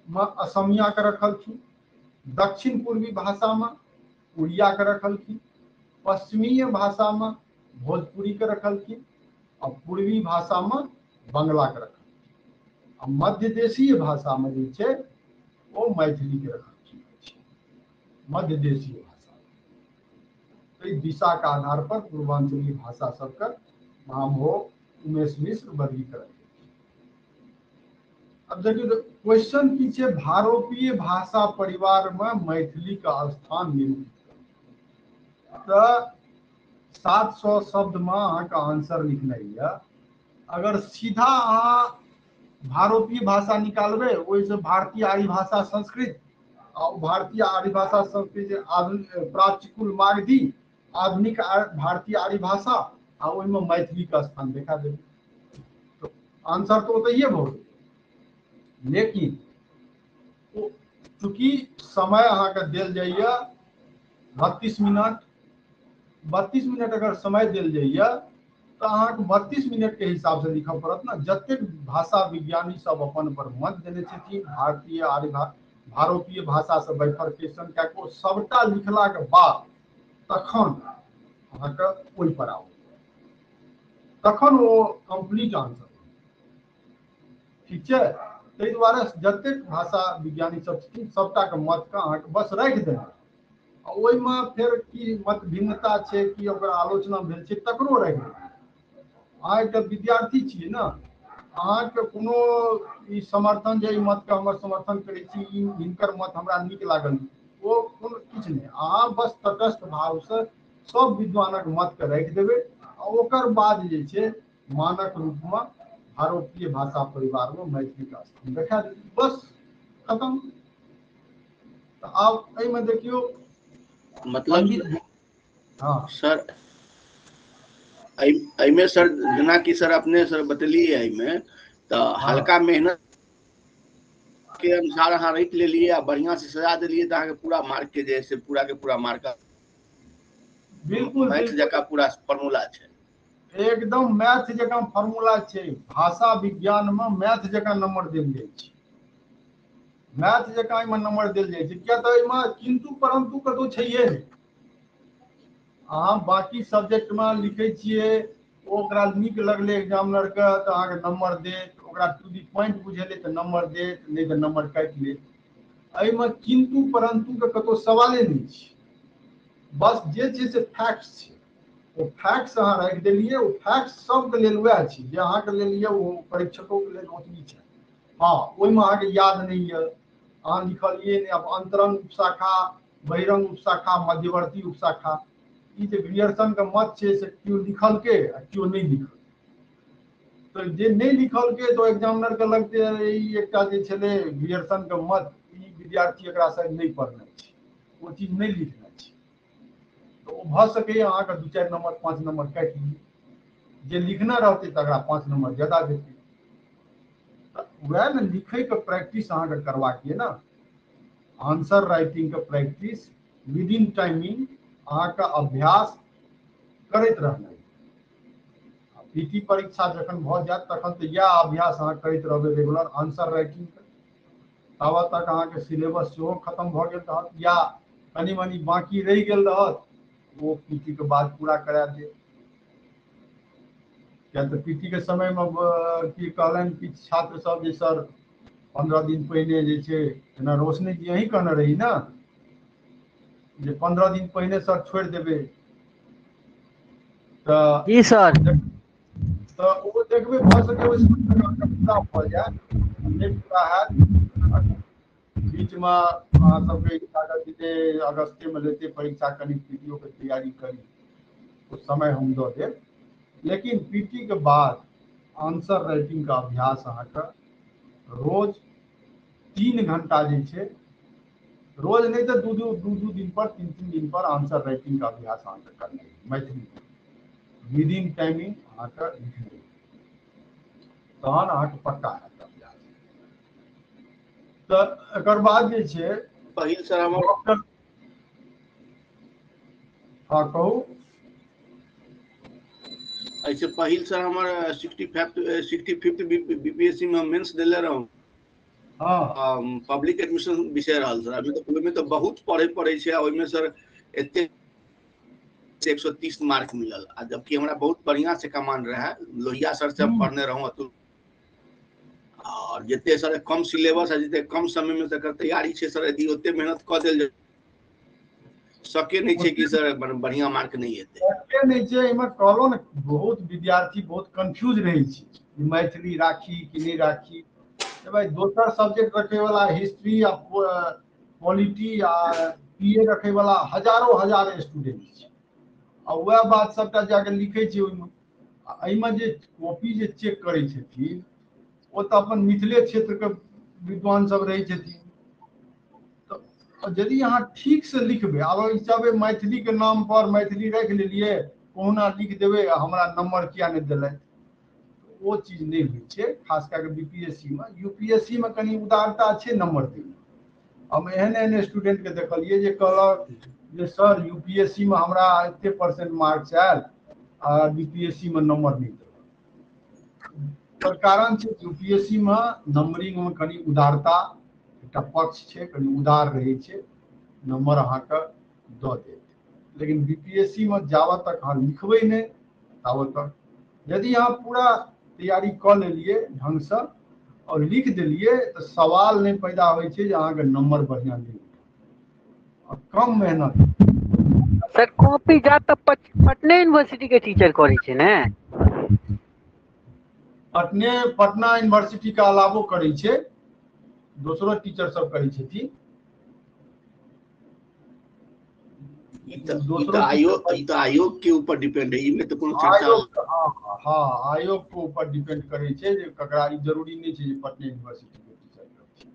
मे असमिया के रखलखिन, दक्षिण पूर्वी भाषा में उड़िया के रखलखिन, पश्चिमीय भाषा में भोजपुरी के रखलखिन और पूर्वी भाषा में बंगला के रखलखिन, आ मध्य देशीय भाषा में जे छै ओ मैथिली के रखलखिन। मध्य देशीय भाषा तो दिशा के आधार पर पूर्वांचलीय भाषा सबके महामहो उमेश मिश्र वर्गीकरण। अब देखियौ तऽ क्वेश्चन की छै, भारोपीय भाषा परिवार में मैथिली का स्थान निरूपित करू। तऽ 700 शब्द में अहाँके आंसर लिखनाइ यऽ। अगर सीधा अहाँ भारोपीय भाषा निकालबै, ओहिसँ भारतीय आर्य भाषा संस्कृत आ भारतीय आर्य भाषा संस्कृत आधुनिक प्राच्यकुल मागधी आधुनिक भारतीय आर्य भाषा आ ओहिमे मैथिली के स्थान देखा देबै तो आंसर तो ओतहिए भऽ गेल। लेकिन चूँकि समय अहाँके देल जाइए 32 मिनट, 32 मिनट अगर समय देल जाइए तऽ अहाँके 32 मिनट के हिसाब से लिखऽ पड़त ने। जतेक भाषा विज्ञानी सब अपन पर मत देने छथिन भारतीय आर्य भारोपीय भाषा से बाइफर्केशन कए कऽ सबटा लिखला के बाद तखन अहाँके ओहि पर आबत, तखन ओ कम्प्लीट आंसर। ठीक छै, ताहि दुआरे जतेक भाषा विज्ञानी सब छथिन सबटाके मतके अहाँके बस राखि देना, आ ओहिमे फेर की मत भिन्नता छै की ओकर आलोचना भेल छै तकरो राखि देना। अहाँ एकटा विद्यार्थी छियै ने, अहाँके कोनो ई समर्थन जे ई मतके हमर समर्थन करै छी, ई हिनकर मत हमरा नीक लागल, ओ कोनो किछु नहि। अहाँ बस तटस्थ भावसँ सब विद्वानक मतके राखि देबै आ ओकर बाद जे छै मानक रूपमे भारोपीय भाषा परिवार में मैथिली का स्थान देखा देबै, बस खत्म। तऽ आब एहिमे देखियौ मतलब हाँ सर एहिमे सर जेनाकि सर अपने सर बतेलियै एहिमे तऽ हल्का मेहनत के अनुसार अहाँ रटि लेलियै आ बढ़िया से सजा देलियै तऽ अहाँके पूरा मार्क के जे से पूरा के पूरा मार्क बिल्कुल मैथ जकाँ पूरा फॉर्मूला छै, एकदम मैथ जकाँ फॉर्मूला छै। भाषा विज्ञान में मैथ जकाँ नंबर देल जाइ छै, मैथ जकाँ एहिमे नंबर देल जाइ छै, किया तऽ एहिमे किंतु परंतु कतौ छैहे नहि। अहाँ बाकी सब्जेक्ट में लिखै छियै, ओकरा नीक लगलै एग्जामिनर के तऽ अहाँके नंबर देत, ओकरा टू the point बुझेलै तऽ नंबर देत, नहि तऽ नंबर काटि लेत। एहिमे किंतु परंतु के कतौ सवाले नहि छै, बस जे छै से फैक्ट्स छै। ओ फैक्ट्स अहाँ राखि देलियै, ओ फैक्ट्स सबके लेल वएह छै जे अहाँके लेल यऽ, ओ परीक्षकोके लेल ओतबी छै। हाँ, ओहिमे अहाँके याद नहि यऽ, अहाँ लिखलियै नहि। आब अंतरंग उपशाखा, बहिरंग उपशाखा, मध्यवर्ती उपशाखा, ई जे ग्रियर्सन के मत छै से केओ लिखलकै आ केओ नहि लिखल। तऽ जे नहि लिखलकै तऽ एग्जामिनर के लगतै ई एकटा जे छलै ग्रियर्सन के मत, ई विद्यार्थी एकरा शायद नहि पढ़ने छै, ओ चीज नहि लिखने छै। तऽ ओ भऽ सकैए अहाँके 2-4 नंबर 5 नंबर काटि लियै, जे लिखने रहतै तकरा 5 नंबर ज्यादा देतै। तऽ वएह ने लिखैके प्रैक्टिस अहाँके करबाक यऽ ने, आंसर राइटिंग के प्रैक्टिस विद इन टाइमिंग अहाँके अभ्यास करैत रहनाइ। पीटी परीक्षा जखन भऽ जायत तखन तऽ इएह अभ्यास अहाँ करैत रहबै रेगुलर आंसर राइटिंग के। ताबत तक अहाँके सिलेबस सेहो खत्म भऽ गेल रहत या कनि मनि बाँकी रहि गेल रहत, ओ पीटी के बाद पूरा करा देत। किया तऽ पीटी के समयमे की कहलनि किछु छात्र सब जे सर 15 दिन पहिने जे छै, जेना रोशनी जी अहीं कहने रही ने जे 15 दिन पहिने सर छोड़ि देबै, तऽ जी सर, तऽ ओ देखबै भऽ सकै ओहि समय तक अहाँके पूरा भऽ जायत। नहि पूरा हैत बीचमे अहाँ सबके लागत जे अगस्तेमे लेतै परीक्षा, कनि पीटीओ के तैयारी करी, ओ समय हम दऽ देब। लेकिन पीटी के बाद आंसर राइटिंग के अभ्यास अहाँके रोज 3 घंटा जे छै, रोज नहि तऽ दू दिन पर 3-3 दिन पर आंसर राइटिंग के अभ्यास अहाँके करनाइ, मैथिली विद इन टाइमिंग अहाँके लिखनाइ, तहन अहाँके पक्का हैत अभ्यास। तऽ एकर बाद जे छै पहिल सर हमर, हाँ कहू। ऐसे पहिल सर हमर 65th BPSC में मेंस देले रहूं। हाँ। पब्लिक एडमिशन विषय रहल सर। अभी तऽ ओहिमे तऽ बहुत पढ़े पड़ै छै, ओहिमे सर एते 130 मार्क मिलल, आ जबकि हमरा बहुत बढ़िया से कमान रहे, लोहिया सर से हम पढ़ने रहूं अतुल, और जते सर कम सिलेबस आ जते कम समय में तकर तैयारी छै सर, यदि ओते मेहनत कऽ देल जाय सके नहीं छै कि सर बढ़िया मार्क नहीं एतै। सके नहीं छै। एहिमे कहलहुँ ने बहुत विद्यार्थी बहुत कंफ्यूज रहै छै, मैथिली राखी कि नहि राखी। भाई दोसर सब्जेक्ट रखे वाला हिस्ट्री आ पॉलिटी आ पीए रखे वाला हजारों हजार स्टूडेंट छै, आ वएह बात सबटा जाके लिखै छै ओहिमे। एहिमे जे कॉपी जे चेक करै छथिन ओ तऽ अपन मिथिले क्षेत्रके विद्वान सब रहै छथिन। तऽ यदि अहाँ ठीक से लिखबै, आब ई चाहबै मैथिली के नाम पर मैथिली राखि लेलियै, कहुना लिख देबै आ हमरा नंबर किया नहि देलथि, ओ चीज नहि होइ छै। खास कए कऽ बीपीएससी मे, यूपीएससी मे कनि उदारता छै नंबर दैमे। हम एहन एहन स्टूडेंट के देखलियै जे कहलक जे सर यूपीएससी मे हमरा एते परसेंट मार्क्स आयल आ बीपीएससी मे नंबर नहि देलक। पर कारण छै यूपीएससी मे नंबरिंग मे कनि उदारता एकटा पक्ष छै, कनि उदार रहै छै, नंबर अहाँके दऽ देत। लेकिन बीपीएससी मे जाबत तक अहाँ लिखबै नहि ताबत तक यदि अहाँ पूरा तैयारी कऽ लेलियै ढङ्गसँ और लिख देलियै तऽ सवाल नहि पैदा होइ छै जे अहाँके नंबर बढ़िआँ नहि और कम मेहनत। सर कॉपी जा तऽ पटने यूनिवर्सिटी के टीचर करै छै ने? पटना यूनिवर्सिटी के अलावो करै छै, दोसरो टीचर सब करै छथिन। आयोग के ऊपर डिपेंड है, इमे तऽ कोनो चर्चा। हाँ, आयोग के ऊपर डिपेंड करै छै जे ककरा, ई जरूरी नहि छै जे पटना यूनिवर्सिटी के टीचर करथिन।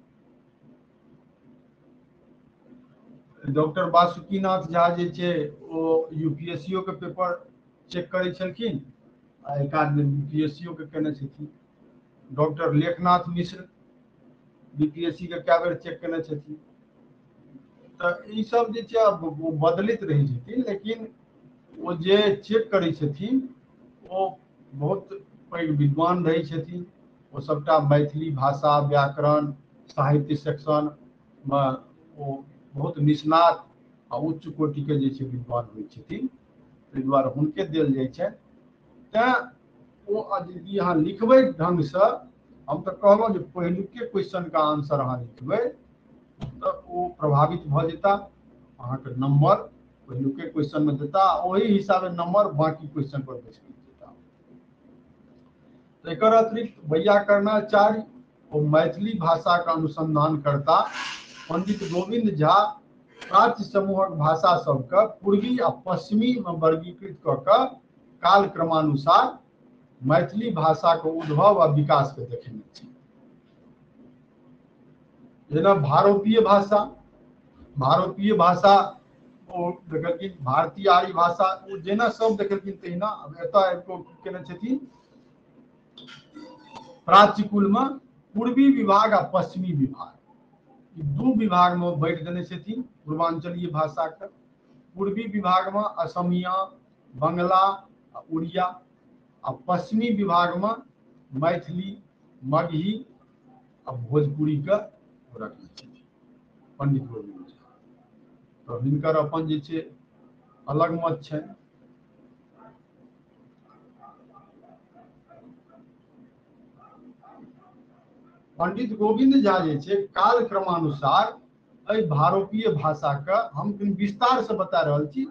डॉक्टर वासुकीनाथ झा जे छै ओ यूपीएससीओ के पेपर चेक करै छलखिन आ एक आध बेर बीपीएससीओ के केने छथिन। डॉक्टर लेखनाथ मिश्र बीपीएससी के कए बेर चेक केने छथिन। तऽ ई सब जे छै ओ बदलैत रहै छथिन, लेकिन ओ जे चेक करै छथिन ओ बहुत पैघ विद्वान रहै छथिन। ओ सबटा मैथिली भाषा व्याकरण साहित्य सेक्शन मे ओ बहुत निष्णात आ उच्च कोटि के जे छै विद्वान होइ छथिन, ताहि दुआरे हुनके देल जाइ छनि। तैँ ओ यदि अहाँ लिखबै ढङ्गसँ, हम तऽ कहलहुँ जे पहिलुके क्वेश्चनके आंसर अहाँ लिखबै तऽ ओ प्रभावित भऽ जेता, अहाँके नंबर पहिलुके क्वेश्चनमे देता, ओहि हिसाबे नंबर बाँकी क्वेश्चन पर बैसि जेता। एकर अतिरिक्त वैयाकरणाचार्य ओ मैथिली भाषाके अनुसंधानकर्ता पंडित गोविंद झा प्राच्य समूहक भाषा सबके पूर्वी आ पश्चिमी में वर्गीकृत कऽ कऽ काल क्रमानुसार मैथिली भाषा के उद्भव आ विकास के देखेने छै। जेना भारोपीय भाषा, भारोपीय भाषा ओ देखलखिन, भारतीय आर्य भाषा ओ जेना सब देखलखिन तहिना। अब एतऽ आबि कऽ की केने छथिन, प्राच्य कुल में पूर्वी विभाग आ पश्चिमी विभाग ई दू विभाग में बांटि देने छथिन पूर्वांचलीय भाषा के। पूर्वी विभाग में असमिया, बंगला आ उड़िया, आ पश्चिमी विभाग में मैथिली, मगही आ भोजपुरी के रखने छथिन पंडित गोविंद झा। तऽ हिनकर अपन जे छै अलग मत छनि। पंडित गोविंद झा जे छै काल क्रमानुसार एहि भारोपीय भाषा के हम कनि विस्तार से बता रहल छी,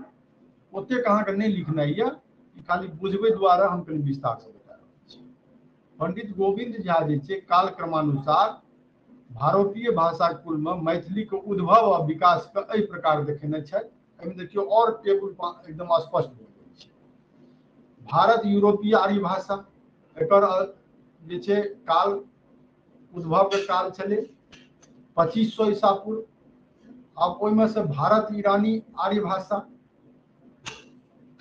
ओतेक अहाँके नहि लिखनाइ यऽ, ई खाली बुझबै दुआरे हम कनि विस्तार से बता रहल छी। पंडित गोविंद झा जे छै काल क्रमानुसार भारोपीय भाषा कुल में मैथिली के उद्भव आ विकास के एहि प्रकार देखेने छथि। एहिमे देखियौ और टेबुल एकदम स्पष्ट भऽ गेल छै। भारत यूरोपीय आर्य भाषा, एकर जे छै काल उद्भव के काल छलै 2500 ईसा पूर्व। आब ओहिमे से भारत ईरानी आर्य भाषा,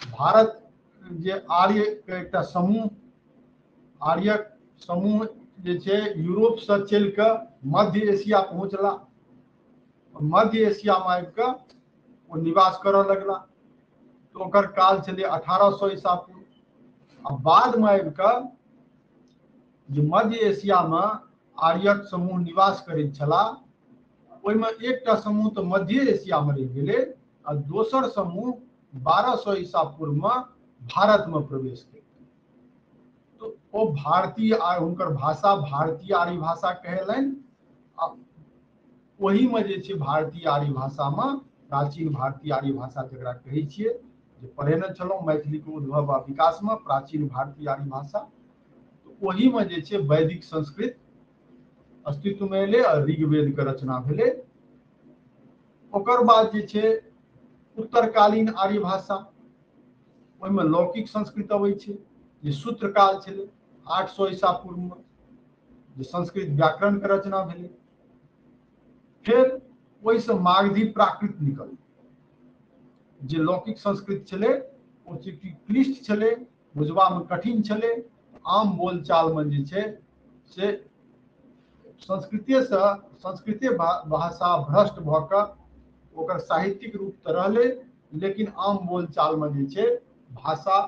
भारत जे आर्य के एकटा समूह, आर्यक समूह जे छै यूरोप से चलि कऽ मध्य एशिया पहुँचला। मध्य एशिया में आबि कऽ ओ निवास करऽ लगला, तऽ ओकर काल छलै 1800 ईसा पूर्व। आ बाद में आबि कऽ जे मध्य एशिया में आर्यक समूह निवास करैत छलाह, ओहिमे एकटा समूह तऽ मध्य एशिया में रहि गेलै आ दोसर समूह 1200 ईसा पूर्व में भारत में प्रवेश केलकै। तो ओ भारतीय आ हुनकर भाषा भारतीय आर्य भाषा कहेलनि। आ ओहिमे जे छै भारतीय आर्य भाषामे प्राचीन भारतीय आर्य भाषा जकरा कहै छियै, जे पढ़ेने छलहुँ मैथिलीके उद्भव आ विकासमे प्राचीन भारतीय आर्य भाषा, तऽ ओहिमे जे छै वैदिक संस्कृत अस्तित्वमे एलै आ ऋग्वेदके रचना भेलै। ओकर बाद जे छै उत्तरकालीन आर्य भाषा, ओहिमे लौकिक संस्कृत अबै छै जे सूत्रकाल छलै 800 ईसा पूर्वमे, जे संस्कृत व्याकरणके रचना भेलै। फेर ओहिसँ मागधी प्राकृत निकललै, जे लौकिक संस्कृत छलै ओ चूँकि क्लिष्ट छलै, बुझबामे कठिन छलै, आम बोलचालमे जे छै से संस्कृतेसँ संस्कृते भाषा भ्रष्ट भऽ कऽ ओकर साहित्यिक रूप तऽ रहलै, लेकिन आम बोलचालमे जे छै भाषा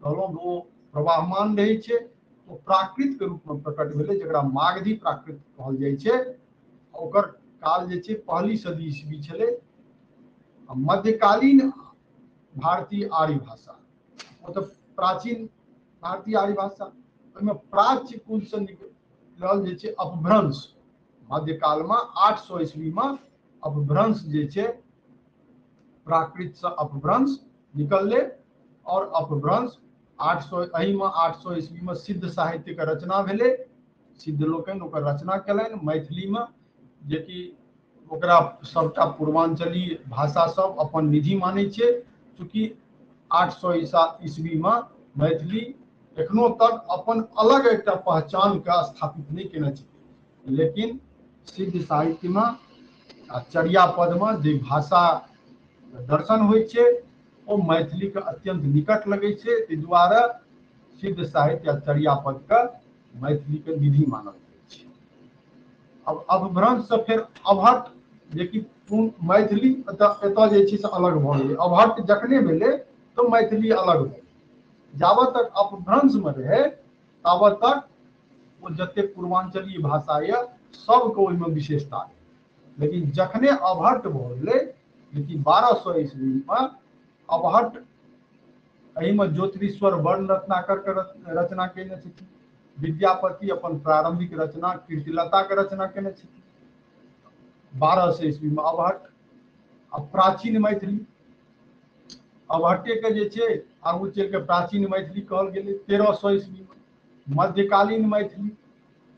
कहलहुँ ओ प्रवाहमान रहै छै, ओ प्राकृतके रूपमे प्रकट भेलै जकरा मागधी प्राकृत कहल जाइ छै। ओकर काल जे छै पहली सदी ईस्वी छलै। आ मध्यकालीन भारतीय आर्य भाषा, ओ तऽ प्राचीन भारतीय आर्य भाषा, ओहिमे प्राच्य कुलसँ निकलल जे छै अपभ्रंश, मध्यकालमे 800 ईस्वीमे अपभ्रंश जे छै प्राकृतसँ अपभ्रंश निकललै और अपभ्रंश 800 एहिमे 800 ईस्वीमे सिद्ध साहित्यके रचना भेलै। सिद्ध लोकनि ओकर रचना केलनि मैथिलीमे, जेकि ओकरा सबटा पूर्वांचली भाषा सब अपन निधि मानै छै। चूँकि 800 ईस्वीमे मैथिली एखनो तक अपन अलग एकटा पहचानके स्थापित नहि केने छै, लेकिन सिद्ध साहित्यमे आ चर्यापदमे जे भाषा दर्शन होइ छै ओ मैथिलीके अत्यंत निकट लगै छै। ताहि दुआरे सिद्ध साहित्य आ चर्यापदके मैथिलीके निधि मानल जाइ छै। अब अपभ्रंशसँ फेर अवहट्ठ, जेकि मैथिली एतऽ जे छै से अलग भऽ गेलै। अवहट्ठ जखने भेलै तऽ मैथिली अलग भऽ गेलै। जाबत तक अपभ्रंशमे रहै ताबत तक ओ जते पूर्वांचलीय भाषा यऽ सबके ओहिमे विशेषता रहै, लेकिन जखने अवहट्ठ भऽ गेलै, लेकिन 1200 ईस्वीमे अवहट्ठ, एहिमे ज्योतिरीश्वर वर्ण रत्नाकर के रचना केने छथिन, विद्यापति अपन प्रारंभिक रचना कीर्तिलता के रचना केने छथिन 1200 ईस्वीमे अवहट्ठ। आ प्राचीन मैथिली अवहट्ठे के जे छै आगू चलि कऽ प्राचीन मैथिली कहल गेलै 1300 ईस्वीमे। मध्यकालीन मैथिली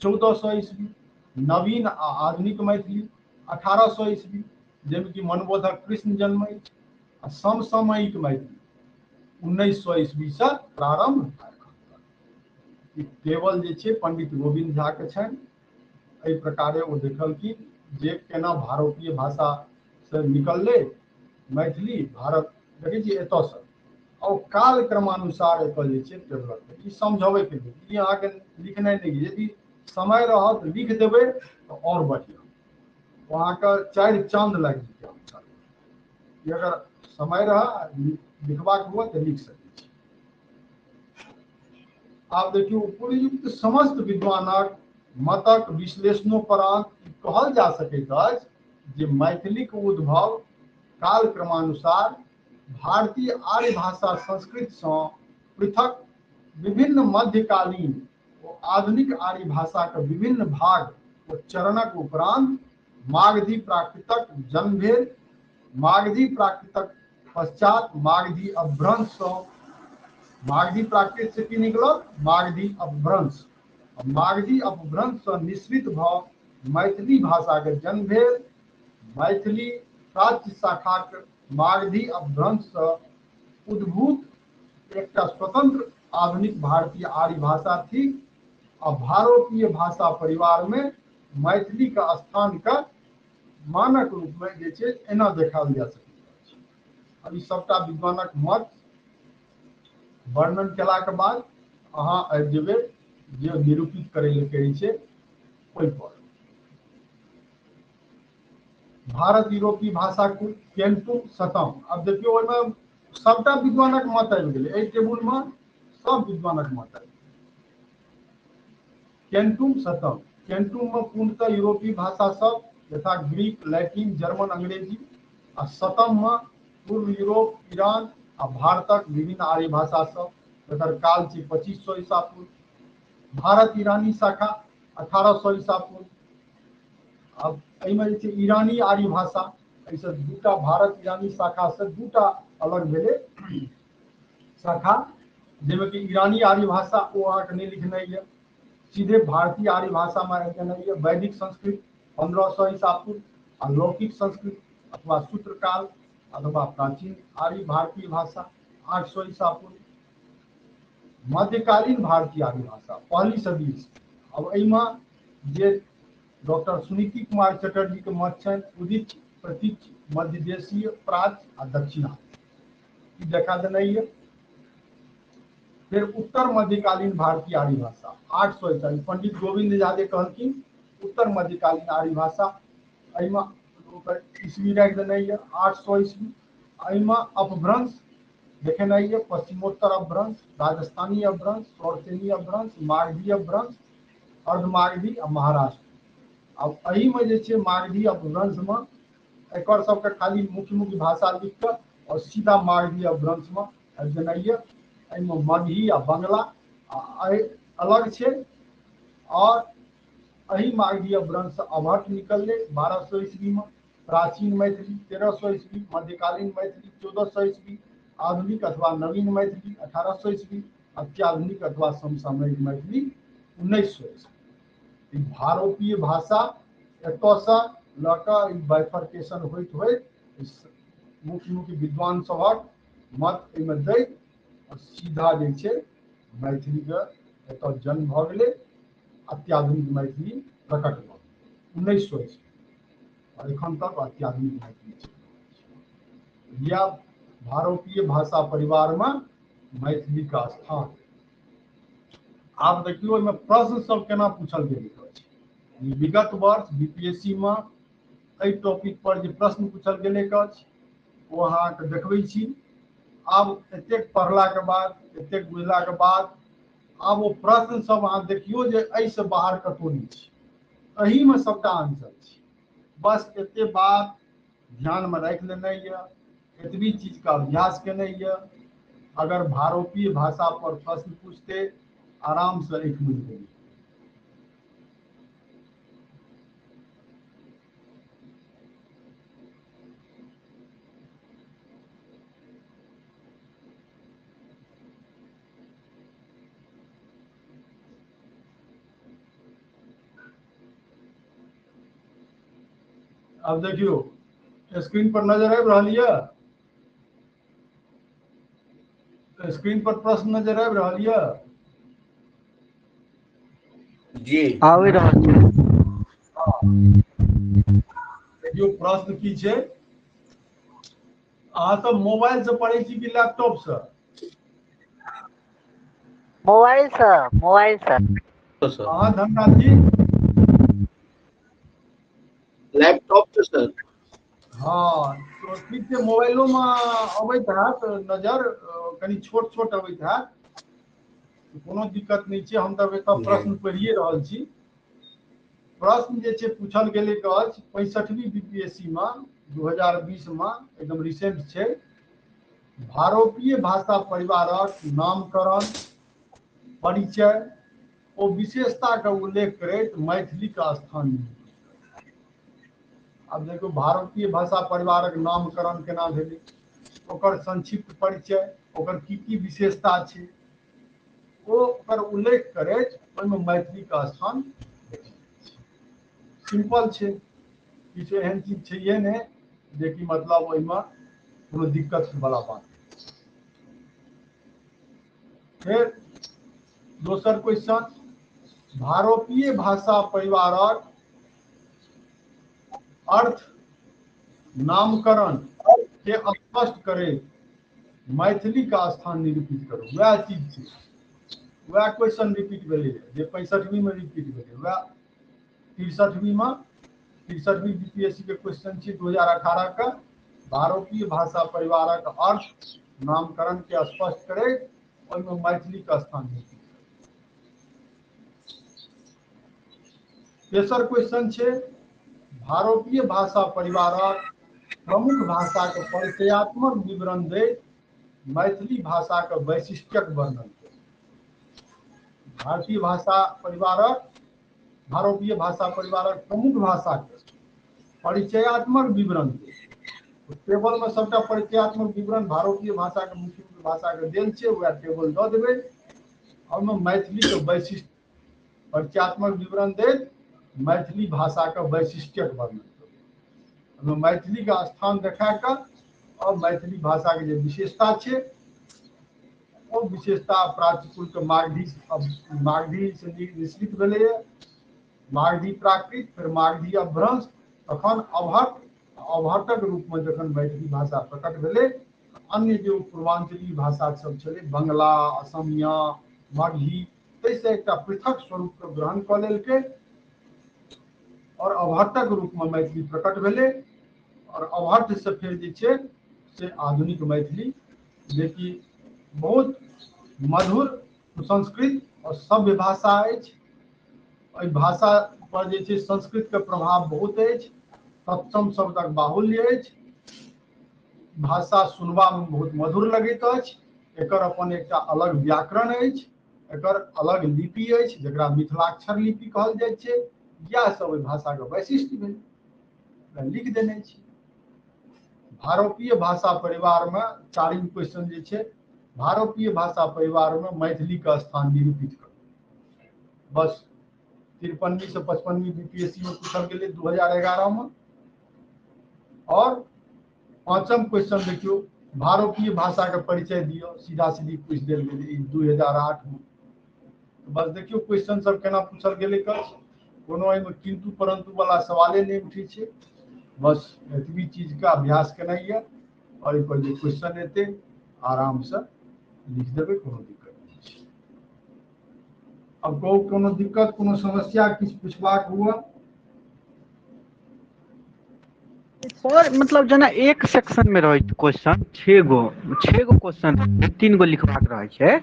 1400 ईस्वी, नवीन आ आधुनिक मैथिली 1800 ईस्वी, जाहिमे कि मनबोधक कृष्ण जन्म अछि, आ समसामयिक मैथिली 1900 ईस्वी से प्रारंभ। ई टेबल जे छै पंडित गोविंद झा के छनि। एहि प्रकारे ओ देखलखिन जे केना भारोपीय भाषा से निकललै मैथिली भारत, देखै छियै एतऽसँ, आ ओ काल क्रमानुसार एतऽ जे छै टेबलक ई समझबैके लेल, ई अहाँके लिखनाइ नहि, यदि समय रहत लिख देबै तऽ आओर बढ़िआँ, ओ अहाँके 4 चाँद लागि जेतै आंसर। अगर समय रह लिखबाक हुए तऽ लिख सकै छी। आब देखियौ, उपयुक्त समस्त विद्वानक मतक विश्लेषणोपरांत कहल जा सकैत अछि जे मैथिलीक उद्भव काल क्रमानुसार भारतीय आर्य भाषा संस्कृत सँ पृथक विभिन्न मध्यकालीन ओ आधुनिक आर्य भाषाक विभिन्न भाग ओ चरणक उपरांत मागधी प्राकृतक जन्म भेल। मागधी प्राकृतक पश्चात मागधी अपभ्रंश सँ, मागधी प्राकृत से की निकलल? मागधी अपभ्रंश। मागधी अपभ्रंश सँ निःसृत भऽ मैथिली भाषाक जन्म भेल। मैथिली प्राच्य शाखाक मागधी अपभ्रंश सँ उद्भूत एकटा स्वतंत्र आधुनिक भारतीय आर्य भाषा थिक आ भारोपीय भाषा परिवार में मैथिली का स्थान का मानक रूप में जे छै एना देखायल जा सकैत अछि। अब ई सबटा विद्वानक मत वर्णन केलाके बाद अहाँ आबि जेबै जे निरूपित करै लए कहै छै ओहि पर। भारत यूरोपीय भाषा कुल केंटुम शतम। अब देखियौ ओहिमे सबटा विद्वानक मत आबि गेलै, एहि टेबुलमे सब विद्वानक मत आबि गेलै। केंटुम शतम, केंटुम में पूर्णतः यूरोपीय भाषा सब यथा ग्रीक, लैटिन, जर्मन, अंग्रेजी, आ शतम में पूर्व यूरोप, ईरान आ भारतक विभिन्न आर्य भाषा सब, जकर काल छै 2500 ईसा पूर्व। भारत ईरानी शाखा 1800 ईसा पूर्व। अब एहिमे जे छै ईरानी आर्य भाषा, एहिसँ दूटा भारत ईरानी शाखा से दूटा अलग भेलै शाखा, जाहिमे कि ईरानी आर्य भाषा ओ अहाँके नहि लिखनाइ यऽ, सीधे भारतीय आर्य भाषामे आबि जेनाइ यऽ। वैदिक संस्कृत 1500 ईसा पूर्व आ लौकिक संस्कृत अथवा सूत्रकाल अथवा प्राचीन आर्य भारतीय भाषा 800 ईसा पूर्व। मध्यकालीन भारतीय आर्य भाषा पहली सदी ईस्वी। अब एहिमे जे डॉक्टर सुनीति कुमार चटर्जी के मत छनि, उदित, प्रतीच, मध्यदेशीय, प्राच्य आ दक्षिणा, ई देखा देनाइ यऽ। फिर उत्तर मध्यकालीन भारतीय आर्य भाषा 800 ईसा, पंडित गोविंद झा जे कहलखिन उत्तर मध्यकालीन आर्य भाषा, एहिमे ओकर ईस्वी राखि देनाइ यऽ 800 ईस्वी। एहिमे अपभ्रंश देखेनाइ यऽ, पश्चिमोत्तर अपभ्रंश, राजस्थानी अपभ्रंश, सौरसेनी अपभ्रंश, मागधी अपभ्रंश, अर्धमागधी आ महाराष्ट्र। आब एहिमे जे छै मागधी अपभ्रंशमे एकर सबके खाली मुख्य मुख्य भाषा लिख कऽ और सीधा मागधी अपभ्रंशमे आबि जेनाइ यऽ। एहिमे मगही आ बंगला आ अलग छै, और एहि मागधी अपभ्रंश अवहट्ठ निकललै 1200 ईस्वीमे, प्राचीन मैथिली 1300 ईस्वी, मध्यकालीन मैथिली 1400 ईस्वी, आधुनिक अथवा नवीन मैथिली 1800 ईस्वी, अत्याधुनिक अथवा समसामयिक मैथिली 1900 ईस्वी। ई भारोपीय भाषा एतऽसँ लऽ कऽ ई बाइफर्केशन होइत होइत मुख्य मुख्य विद्वान सभक मत एहिमे दैत और सीधा जे छै मैथिलीके एतऽ जन्म भऽ गेलै, अत्याधुनिक मैथिली प्रकट भऽ गेलै 1900 ईस्वी, और एखन तक अत्याधुनिक मैथिली छै। यह भारोपीय भाषा परिवारमे मैथिली का स्थान। आब देखियौ एहिमे प्रश्न सब केना पूछल गेल अछि। विगत वर्ष बीपीएससी में एहि टॉपिक पर जे प्रश्न पूछल गेल अछि ओ अहाँके देखबै छी। आब एतेक पढ़लाके बाद, एतेक बुझलाके बाद आब ओ प्रश्न सब अहाँ देखियौ जे एहिसँ बाहर कतहु नहि छै, एहिमे सबटा आंसर छै। बस एते बात ध्यानमे राखि लेनाइ यऽ, एतबी चीजके अभ्यास केनाइ यऽ। अगर भारोपीय भाषा पर प्रश्न पूछते आराम से एक मिनट देबै। अब देखियौ स्क्रीन पर नजर आबि रहल यऽ? स्क्रीन पर प्रश्न नजर आबि रहल यऽ? जी आबि रहल छै। देखियौ प्रश्न की छै। अहाँ सब मोबाइल से पढ़ै छी कि लैपटॉप से? मोबाइल से, मोबाइल से। अहाँ धनराज जी? लैपटॉप से सर। हाँ तो ठीक छै, मोबाइलो में अबैत हैत नजर, कनि छोट छोट अबैत हैत, कोनो दिक्कत नहि छै। हम तऽ एतऽ प्रश्न पढ़िए रहल छी। प्रश्न जे छै पूछल गेलै अछि 65वीं बीपीएससी में 2020 में, एकदम रिसेंट छै। भारोपीय भाषा परिवारक नामकरण, परिचय ओ विशेषता के उल्लेख करैत मैथिली के स्थान। आब देखियौ भारतीय भाषा परिवारक नामकरण केना भेलै, ओकर संक्षिप्त परिचय, ओकर की की विशेषता छै, ओ ओकर उल्लेख करैत ओहिमे मैथिली के स्थान। सिंपल छै, किछु एहन चीज छैहे नहि जेकि मतलब ओहिमे कोनो दिक्कत वाला बात। फेर दोसर क्वेश्चन, भारोपीय भाषा परिवारक अर्थ नामकरण के स्पष्ट करैत मैथिली का स्थान निरूपित करू। वएह चीज छै, वएह क्वेश्चन रिपीट भेलै जे 65वीं में रिपीट भेलै, वएह 63वीं में, 63वीं बीपीएससी के क्वेश्चन छै 2018 के। भारोपीय भाषा परिवारक अर्थ नामकरण के स्पष्ट करैत ओहिमे मैथिली के स्थान निरूपित करू। तेसर क्वेश्चन छै, भारोपीय भाषा परिवारक प्रमुख भाषा के परिचयात्मक विवरण दैत मैथिली भाषा के वैशिष्ट्यक वर्णन करू। भारतीय भाषा परिवारक, भारोपीय भाषा परिवारक प्रमुख भाषा के परिचयात्मक विवरण दैत, टेबल में सबटा परिचयात्मक विवरण भारोपीय भाषा के मुख्य मुख्य भाषा के देल छै, वएह टेबल दऽ देबै। ओहिमे मैथिली के वैशिष्ट्य परिचयात्मक विवरण दैत मैथिली भाषा के वैशिष्ट्यक वर्णन करू। ओहिमे मैथिली के स्थान देखा कऽ और मैथिली भाषा के जे विशेषता छै ओ विशेषता प्राच्यकुल के मागधी, मागधी से निश्चित भेलैए, मागधी प्राकृत, फेर मागधी अपभ्रंश, तखन अवहट्ठ, अवहट्ठक रूप में जखन मैथिली भाषा प्रकट भेलै, अन्य जे पूर्वांचली भाषा सब छलै, बंगला, असमिया, मगही, ताहिसँ एकटा पृथक स्वरूपके ग्रहण कऽ लेलकै और अवहट्ठक रूप में मैथिली प्रकट भेलै। और अवहट्ठ से फेर जे छै से आधुनिक मैथिली, जेकि बहुत मधुर, सुसंस्कृत और सभ्य भाषा अछि। एहि भाषा पर जे छै संस्कृत के प्रभाव बहुत अछि, तत्सम शब्दक बाहुल्य अछि, भाषा सुनबा में बहुत मधुर लगैत अछि। एकर अपन एकटा अलग व्याकरण अछि, एकर अलग लिपि अछि जकरा मिथिलाक्षर लिपि कहल जाइ छै। इएह सब ओहि भाषा के वैशिष्ट्य भेल, लिख देने छी। भारोपीय भाषा परिवार में चारिम क्वेश्चन जे छै, भारोपीय भाषा परिवार में मैथिली के स्थान निरूपित करू। बस 53वीं से 55वीं बीपीएससी में पूछल गेलै 2011 में। और पांचम क्वेश्चन देखियौ, भारोपीय भाषा के परिचय दियौ, सीधा सीधी पूछि देल गेलै 2008 में। बस देखियौ क्वेश्चन सब केना पूछल गेलै, कोनो एहिमे किंतु परंतु वाला सवाले नहि उठै छै। बस एतबी चीज के अभ्यास केनाइ यऽ और एहि पर जे क्वेश्चन एतै आराम से लिख देबै, कोनो दिक्कत नहि छै। अब कहू कोनो दिक्कत, कोनो समस्या, किछु पूछबाक हुआ? सर मतलब जेना एक सेक्शन में रहै छै क्वेश्चन, छह गो क्वेश्चन, 3 गो लिखबाक रहै छै,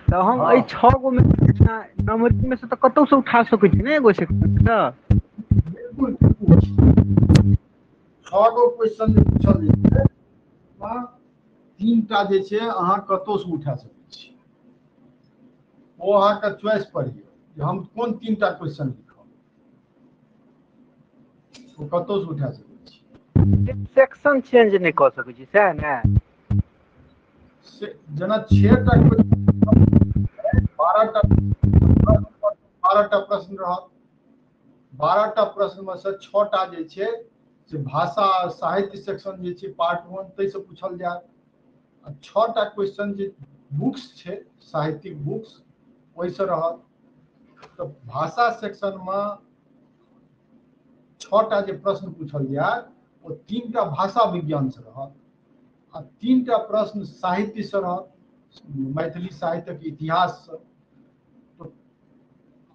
तऽ हम एहि 6 गो में नंबरिंग में से तऽ कतौ से उठा सकै छी ने एगो सेक्शन से? बिल्कुल, 6 गो क्वेश्चन जे पूछल जेतै 3 टा जे छै अहाँ कतौ से उठा सकै छी, ओ अहाँके चॉइस पर यऽ जे हम कोन 3 टा क्वेश्चन लिखब, ओ कतौ से उठा सकै छी। सेक्शन चेंज नहि कऽ सकै छी सएह ने? जेना 6 टा 12 टा प्रश्न रहत, 12 टा प्रश्न में से 6 टा जे छै से भाषा साहित्य सेक्शन जे छै पार्ट 1 ताहिसँ पूछल जायत। आ 6टा क्वेश्चन जे बुक्स छै साहित्यिक बुक्स ओहिसँ रहत। तऽ भाषा सेक्शनमे 6टा जे प्रश्न पूछल जायत ओ 3टा भाषा विज्ञानसँ रहत आ 3टा प्रश्न साहित्यसँ रहत, मैथिली साहित्यक इतिहाससँ। तो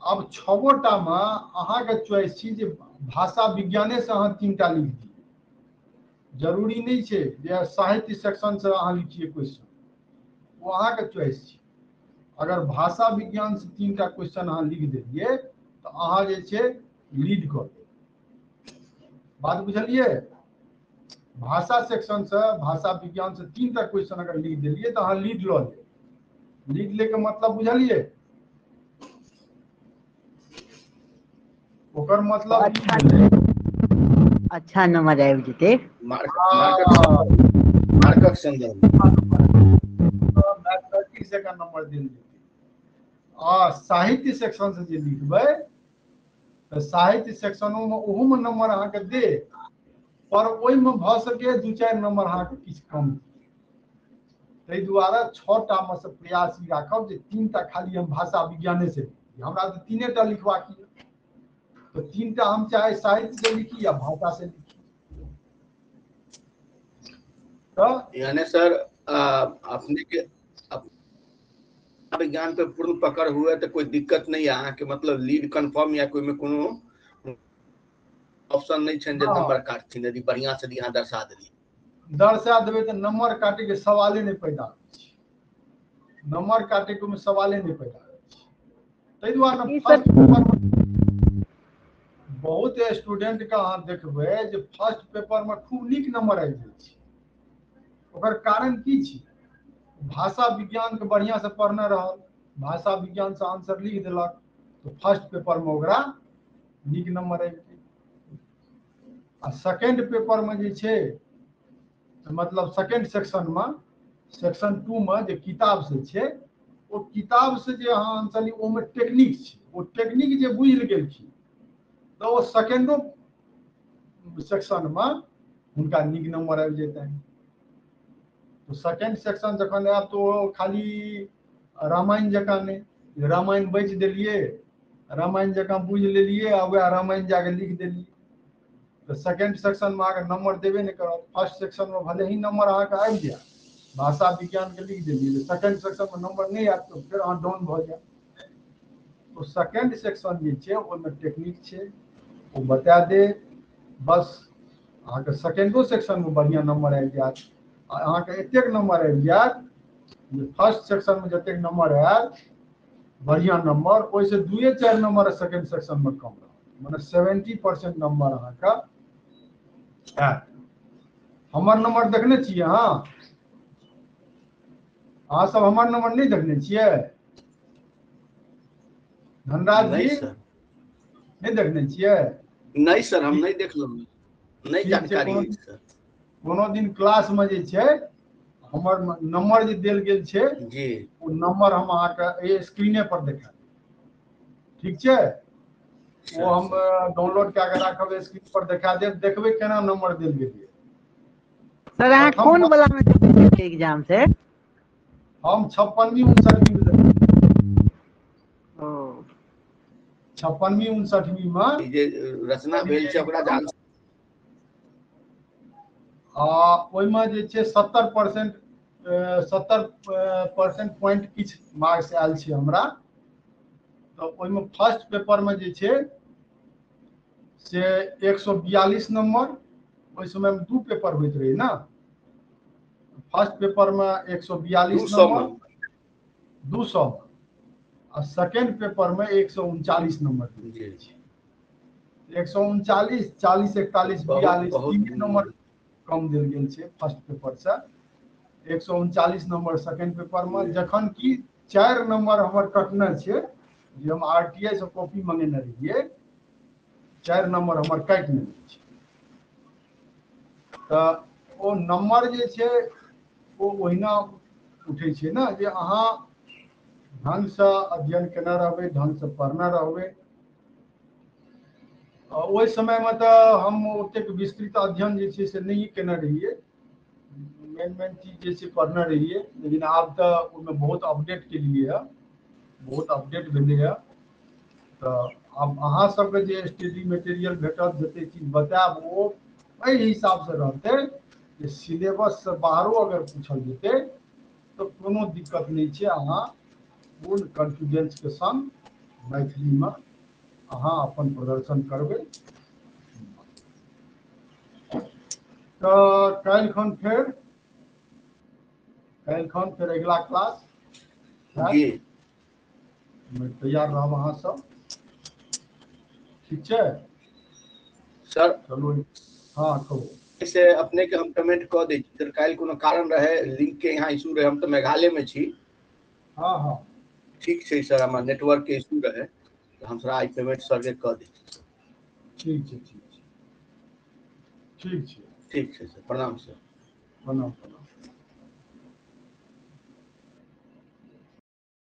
आब 6गोटा मे अहाँके चॉइस छी जे भाषा विज्ञानेसँ अहाँ 3टा लिख दियौ। जरूरी नहि छै जे साहित्य सेक्शनसँ अहाँ लिखिए क्वेश्चन, ओ अहाँके चॉइस छी। अगर भाषा विज्ञान से 3टा क्वेश्चन अहाँ लिख देलियै तऽ अहाँ जे छै लीड कऽ देब। बात बुझलियै? भाषा सेक्शन से भाषा विज्ञान से 3टा क्वेश्चन अगर लिख देलियै तऽ अहाँ लीड लऽ लेब। लीड ले के मतलब बुझलियै? ओकर मतलब अच्छा नंबर आबि जेतै। मार्कक संदर्भ मैथमेटिक्स नंबर देल जेतै। आ साहित्य सेक्शन से जे लिखबै तऽ साहित्य सेक्शनो में ओहू में नंबर अहाँके दे, पर ओहिमे भऽ सकैए 2-4 नंबर अहाँके किछु कम। ताहि दुआरे 6टा मे से प्रयास ई राखब जे 3टा खाली हम भाषा विज्ञाने से लिखी, हमरा तऽ 3टा लिखबाक यऽ, तऽ 3टा हम चाहे साहित्य से लिखी या भाषा से लिखी। तऽ यानी सर अपने के विज्ञान पे पूर्ण पकड़ हुए तो कोई दिक्कत नहीं है अहाँके, मतलब लीड कंफर्म या कोई में कोनो ऑप्शन नहीं छनि जे नंबर काटथिन। यदि बढ़िया से यहाँ दर्शा देलियै, दर्शा देबै तऽ नंबर काटे के सवाले नहीं पैदा होइ छै, नंबर काटे के सवाले नहीं पैदा होइ छै। ताहि दुआरे फर्स्ट पेपर में बहुत स्टूडेंट के अहाँ देखबै जे फर्स्ट पेपर में खूब नीक नंबर आबि जाइ छै। ओकर कारण की छै? भाषा विज्ञान के बढ़िया से पढ़ने रहल, भाषा विज्ञान से आंसर लिख देलक तो फर्स्ट पेपर में ओकरा नीक नंबर आबि गेल। आ सेकेंड पेपर में जे छै मतलब सेकेंड सेक्शन में सेक्शन 2 में जे किताब से छै ओ किताब से जे अहाँ आंसर लिख, ओहिमे टेक्निक छै, ओ टेक्निक जे बुझि गेलखिन तऽ ओ सेकेंडो सेक्शन में हुनका नीक नंबर आबि जेतनि। तो सेकेंड सेक्शन जखन आयत तो खाली रामायण जकाँ नहि, रामायण बचि देलियै, रामायण जकाँ बुझि लेलियै आ वएह रामायण जाके लिख देलियै, तऽ सेकेंड सेक्शन में अहाँके नंबर देबे नहि करत। फर्स्ट सेक्शन में भले ही नंबर अहाँके आबि जायत, भाषा विज्ञान के लिख देलियै, सेकेंड सेक्शन में नंबर नहि आयत तऽ फेर अहाँ डाउन भऽ जायब। तो सेकेंड सेक्शन जे छै ओहिमे टेक्निक छै, ओ बता देत, बस अहाँके सेकेंडो सेक्शन में बढ़िआँ नंबर आबि जायत। आ अहाँके एतेक नंबर आबि जायत जे फर्स्ट सेक्शन में जतेक नंबर आयत बढ़िआँ नंबर, ओहिसँ 2-4 नंबर सेकेंड सेक्शन में कम रहत, मने 70% नंबर अहाँके आयत। हमर नंबर देखने छियै अहाँ? अहाँ सब हमर नंबर नहि देखने छियै? धनराज जी नहि देखने छियै? नहीं सर, हम नहीं देखलहुँ, नहीं जानकारी सर। कोनो दिन क्लास में जे छै हमर नंबर जे देल गेल छै जी, ओ नंबर हम अहाँके स्क्रीने पर देखा देब, ठीक छै? ओ हम डाउनलोड कए के राखब, स्क्रीन पर देखा देब, देखबै केना नंबर देल गेल। सर अहाँ कोन वाला में देबै एग्जाम से? हम 56वीं 59वीं में देबै। ओ 56वीं 59वीं में जे रचना भेल छै ओकरा जान आ ओहिमे जे छै 70% 70% पॉइंट किछु मार्क्स आयल छै हमरा। तऽ ओहिमे फर्स्ट पेपर में जे छै से 142 नंबर, ओहि समय में 2 पेपर होइत रहे ना, फर्स्ट पेपर में 142 नंबर 200 आ सेकेंड पेपर में 139 नंबर जी। 139 40 41 42 3 नंबर कम देल गेल छै फर्स्ट पेपर से, 139 नंबर सेकेंड पेपर में, जखन कि 4 नंबर हमर कटने छै जे हम आरटीआई से कॉपी मंगेने रहियै, 4 नंबर हमर काटि नेने छै। तऽ ओ नंबर जे छै ओ ओहिना उठै छै ने जे अहाँ ढंग से अध्ययन केने रहबै, ढंग से पढ़ने रहबै ओहि समयमे तऽ हम ओतेक विस्तृत अध्ययन जे छै से नहि केने रहियै, मेन मेन चीज जे छै पढ़ने रहियै, लेकिन आब तऽ ओहिमे बहुत अपडेट केलियै हँ, बहुत अपडेट भेलै हँ। तऽ आब अहाँ सबके जे स्टडी मटेरियल भेटत, जते चीज बतायब ओ एहि हिसाबसँ रहतै जे सिलेबससँ बाहरो अगर पूछल जेतै तऽ कोनो दिक्कत नहि छै, अहाँ पूर्ण कॉन्फिडेंसके संग मैथिलीमे अहाँ अपन प्रदर्शन करबै। तऽ काल्हिखन फेर अगिला क्लास जी तैयार रहब अहाँ सब, ठीक छै सर? चलू हाँ कहू। से अपने के हम पेमेंट कऽ दै छी सर, काल्हि कोनो कारण रहे लिंक के यहाँ इशू रहे, हम तऽ मेघालय में छी। हाँ हाँ ठीक छै सर, हमार नेटवर्क के इशू रहे तऽ हम सर I payment sir के कऽ दै छी। ठीक छै, ठीक छै, ठीक छै, ठीक छै सर, प्रणाम सर। प्रणाम प्रणाम।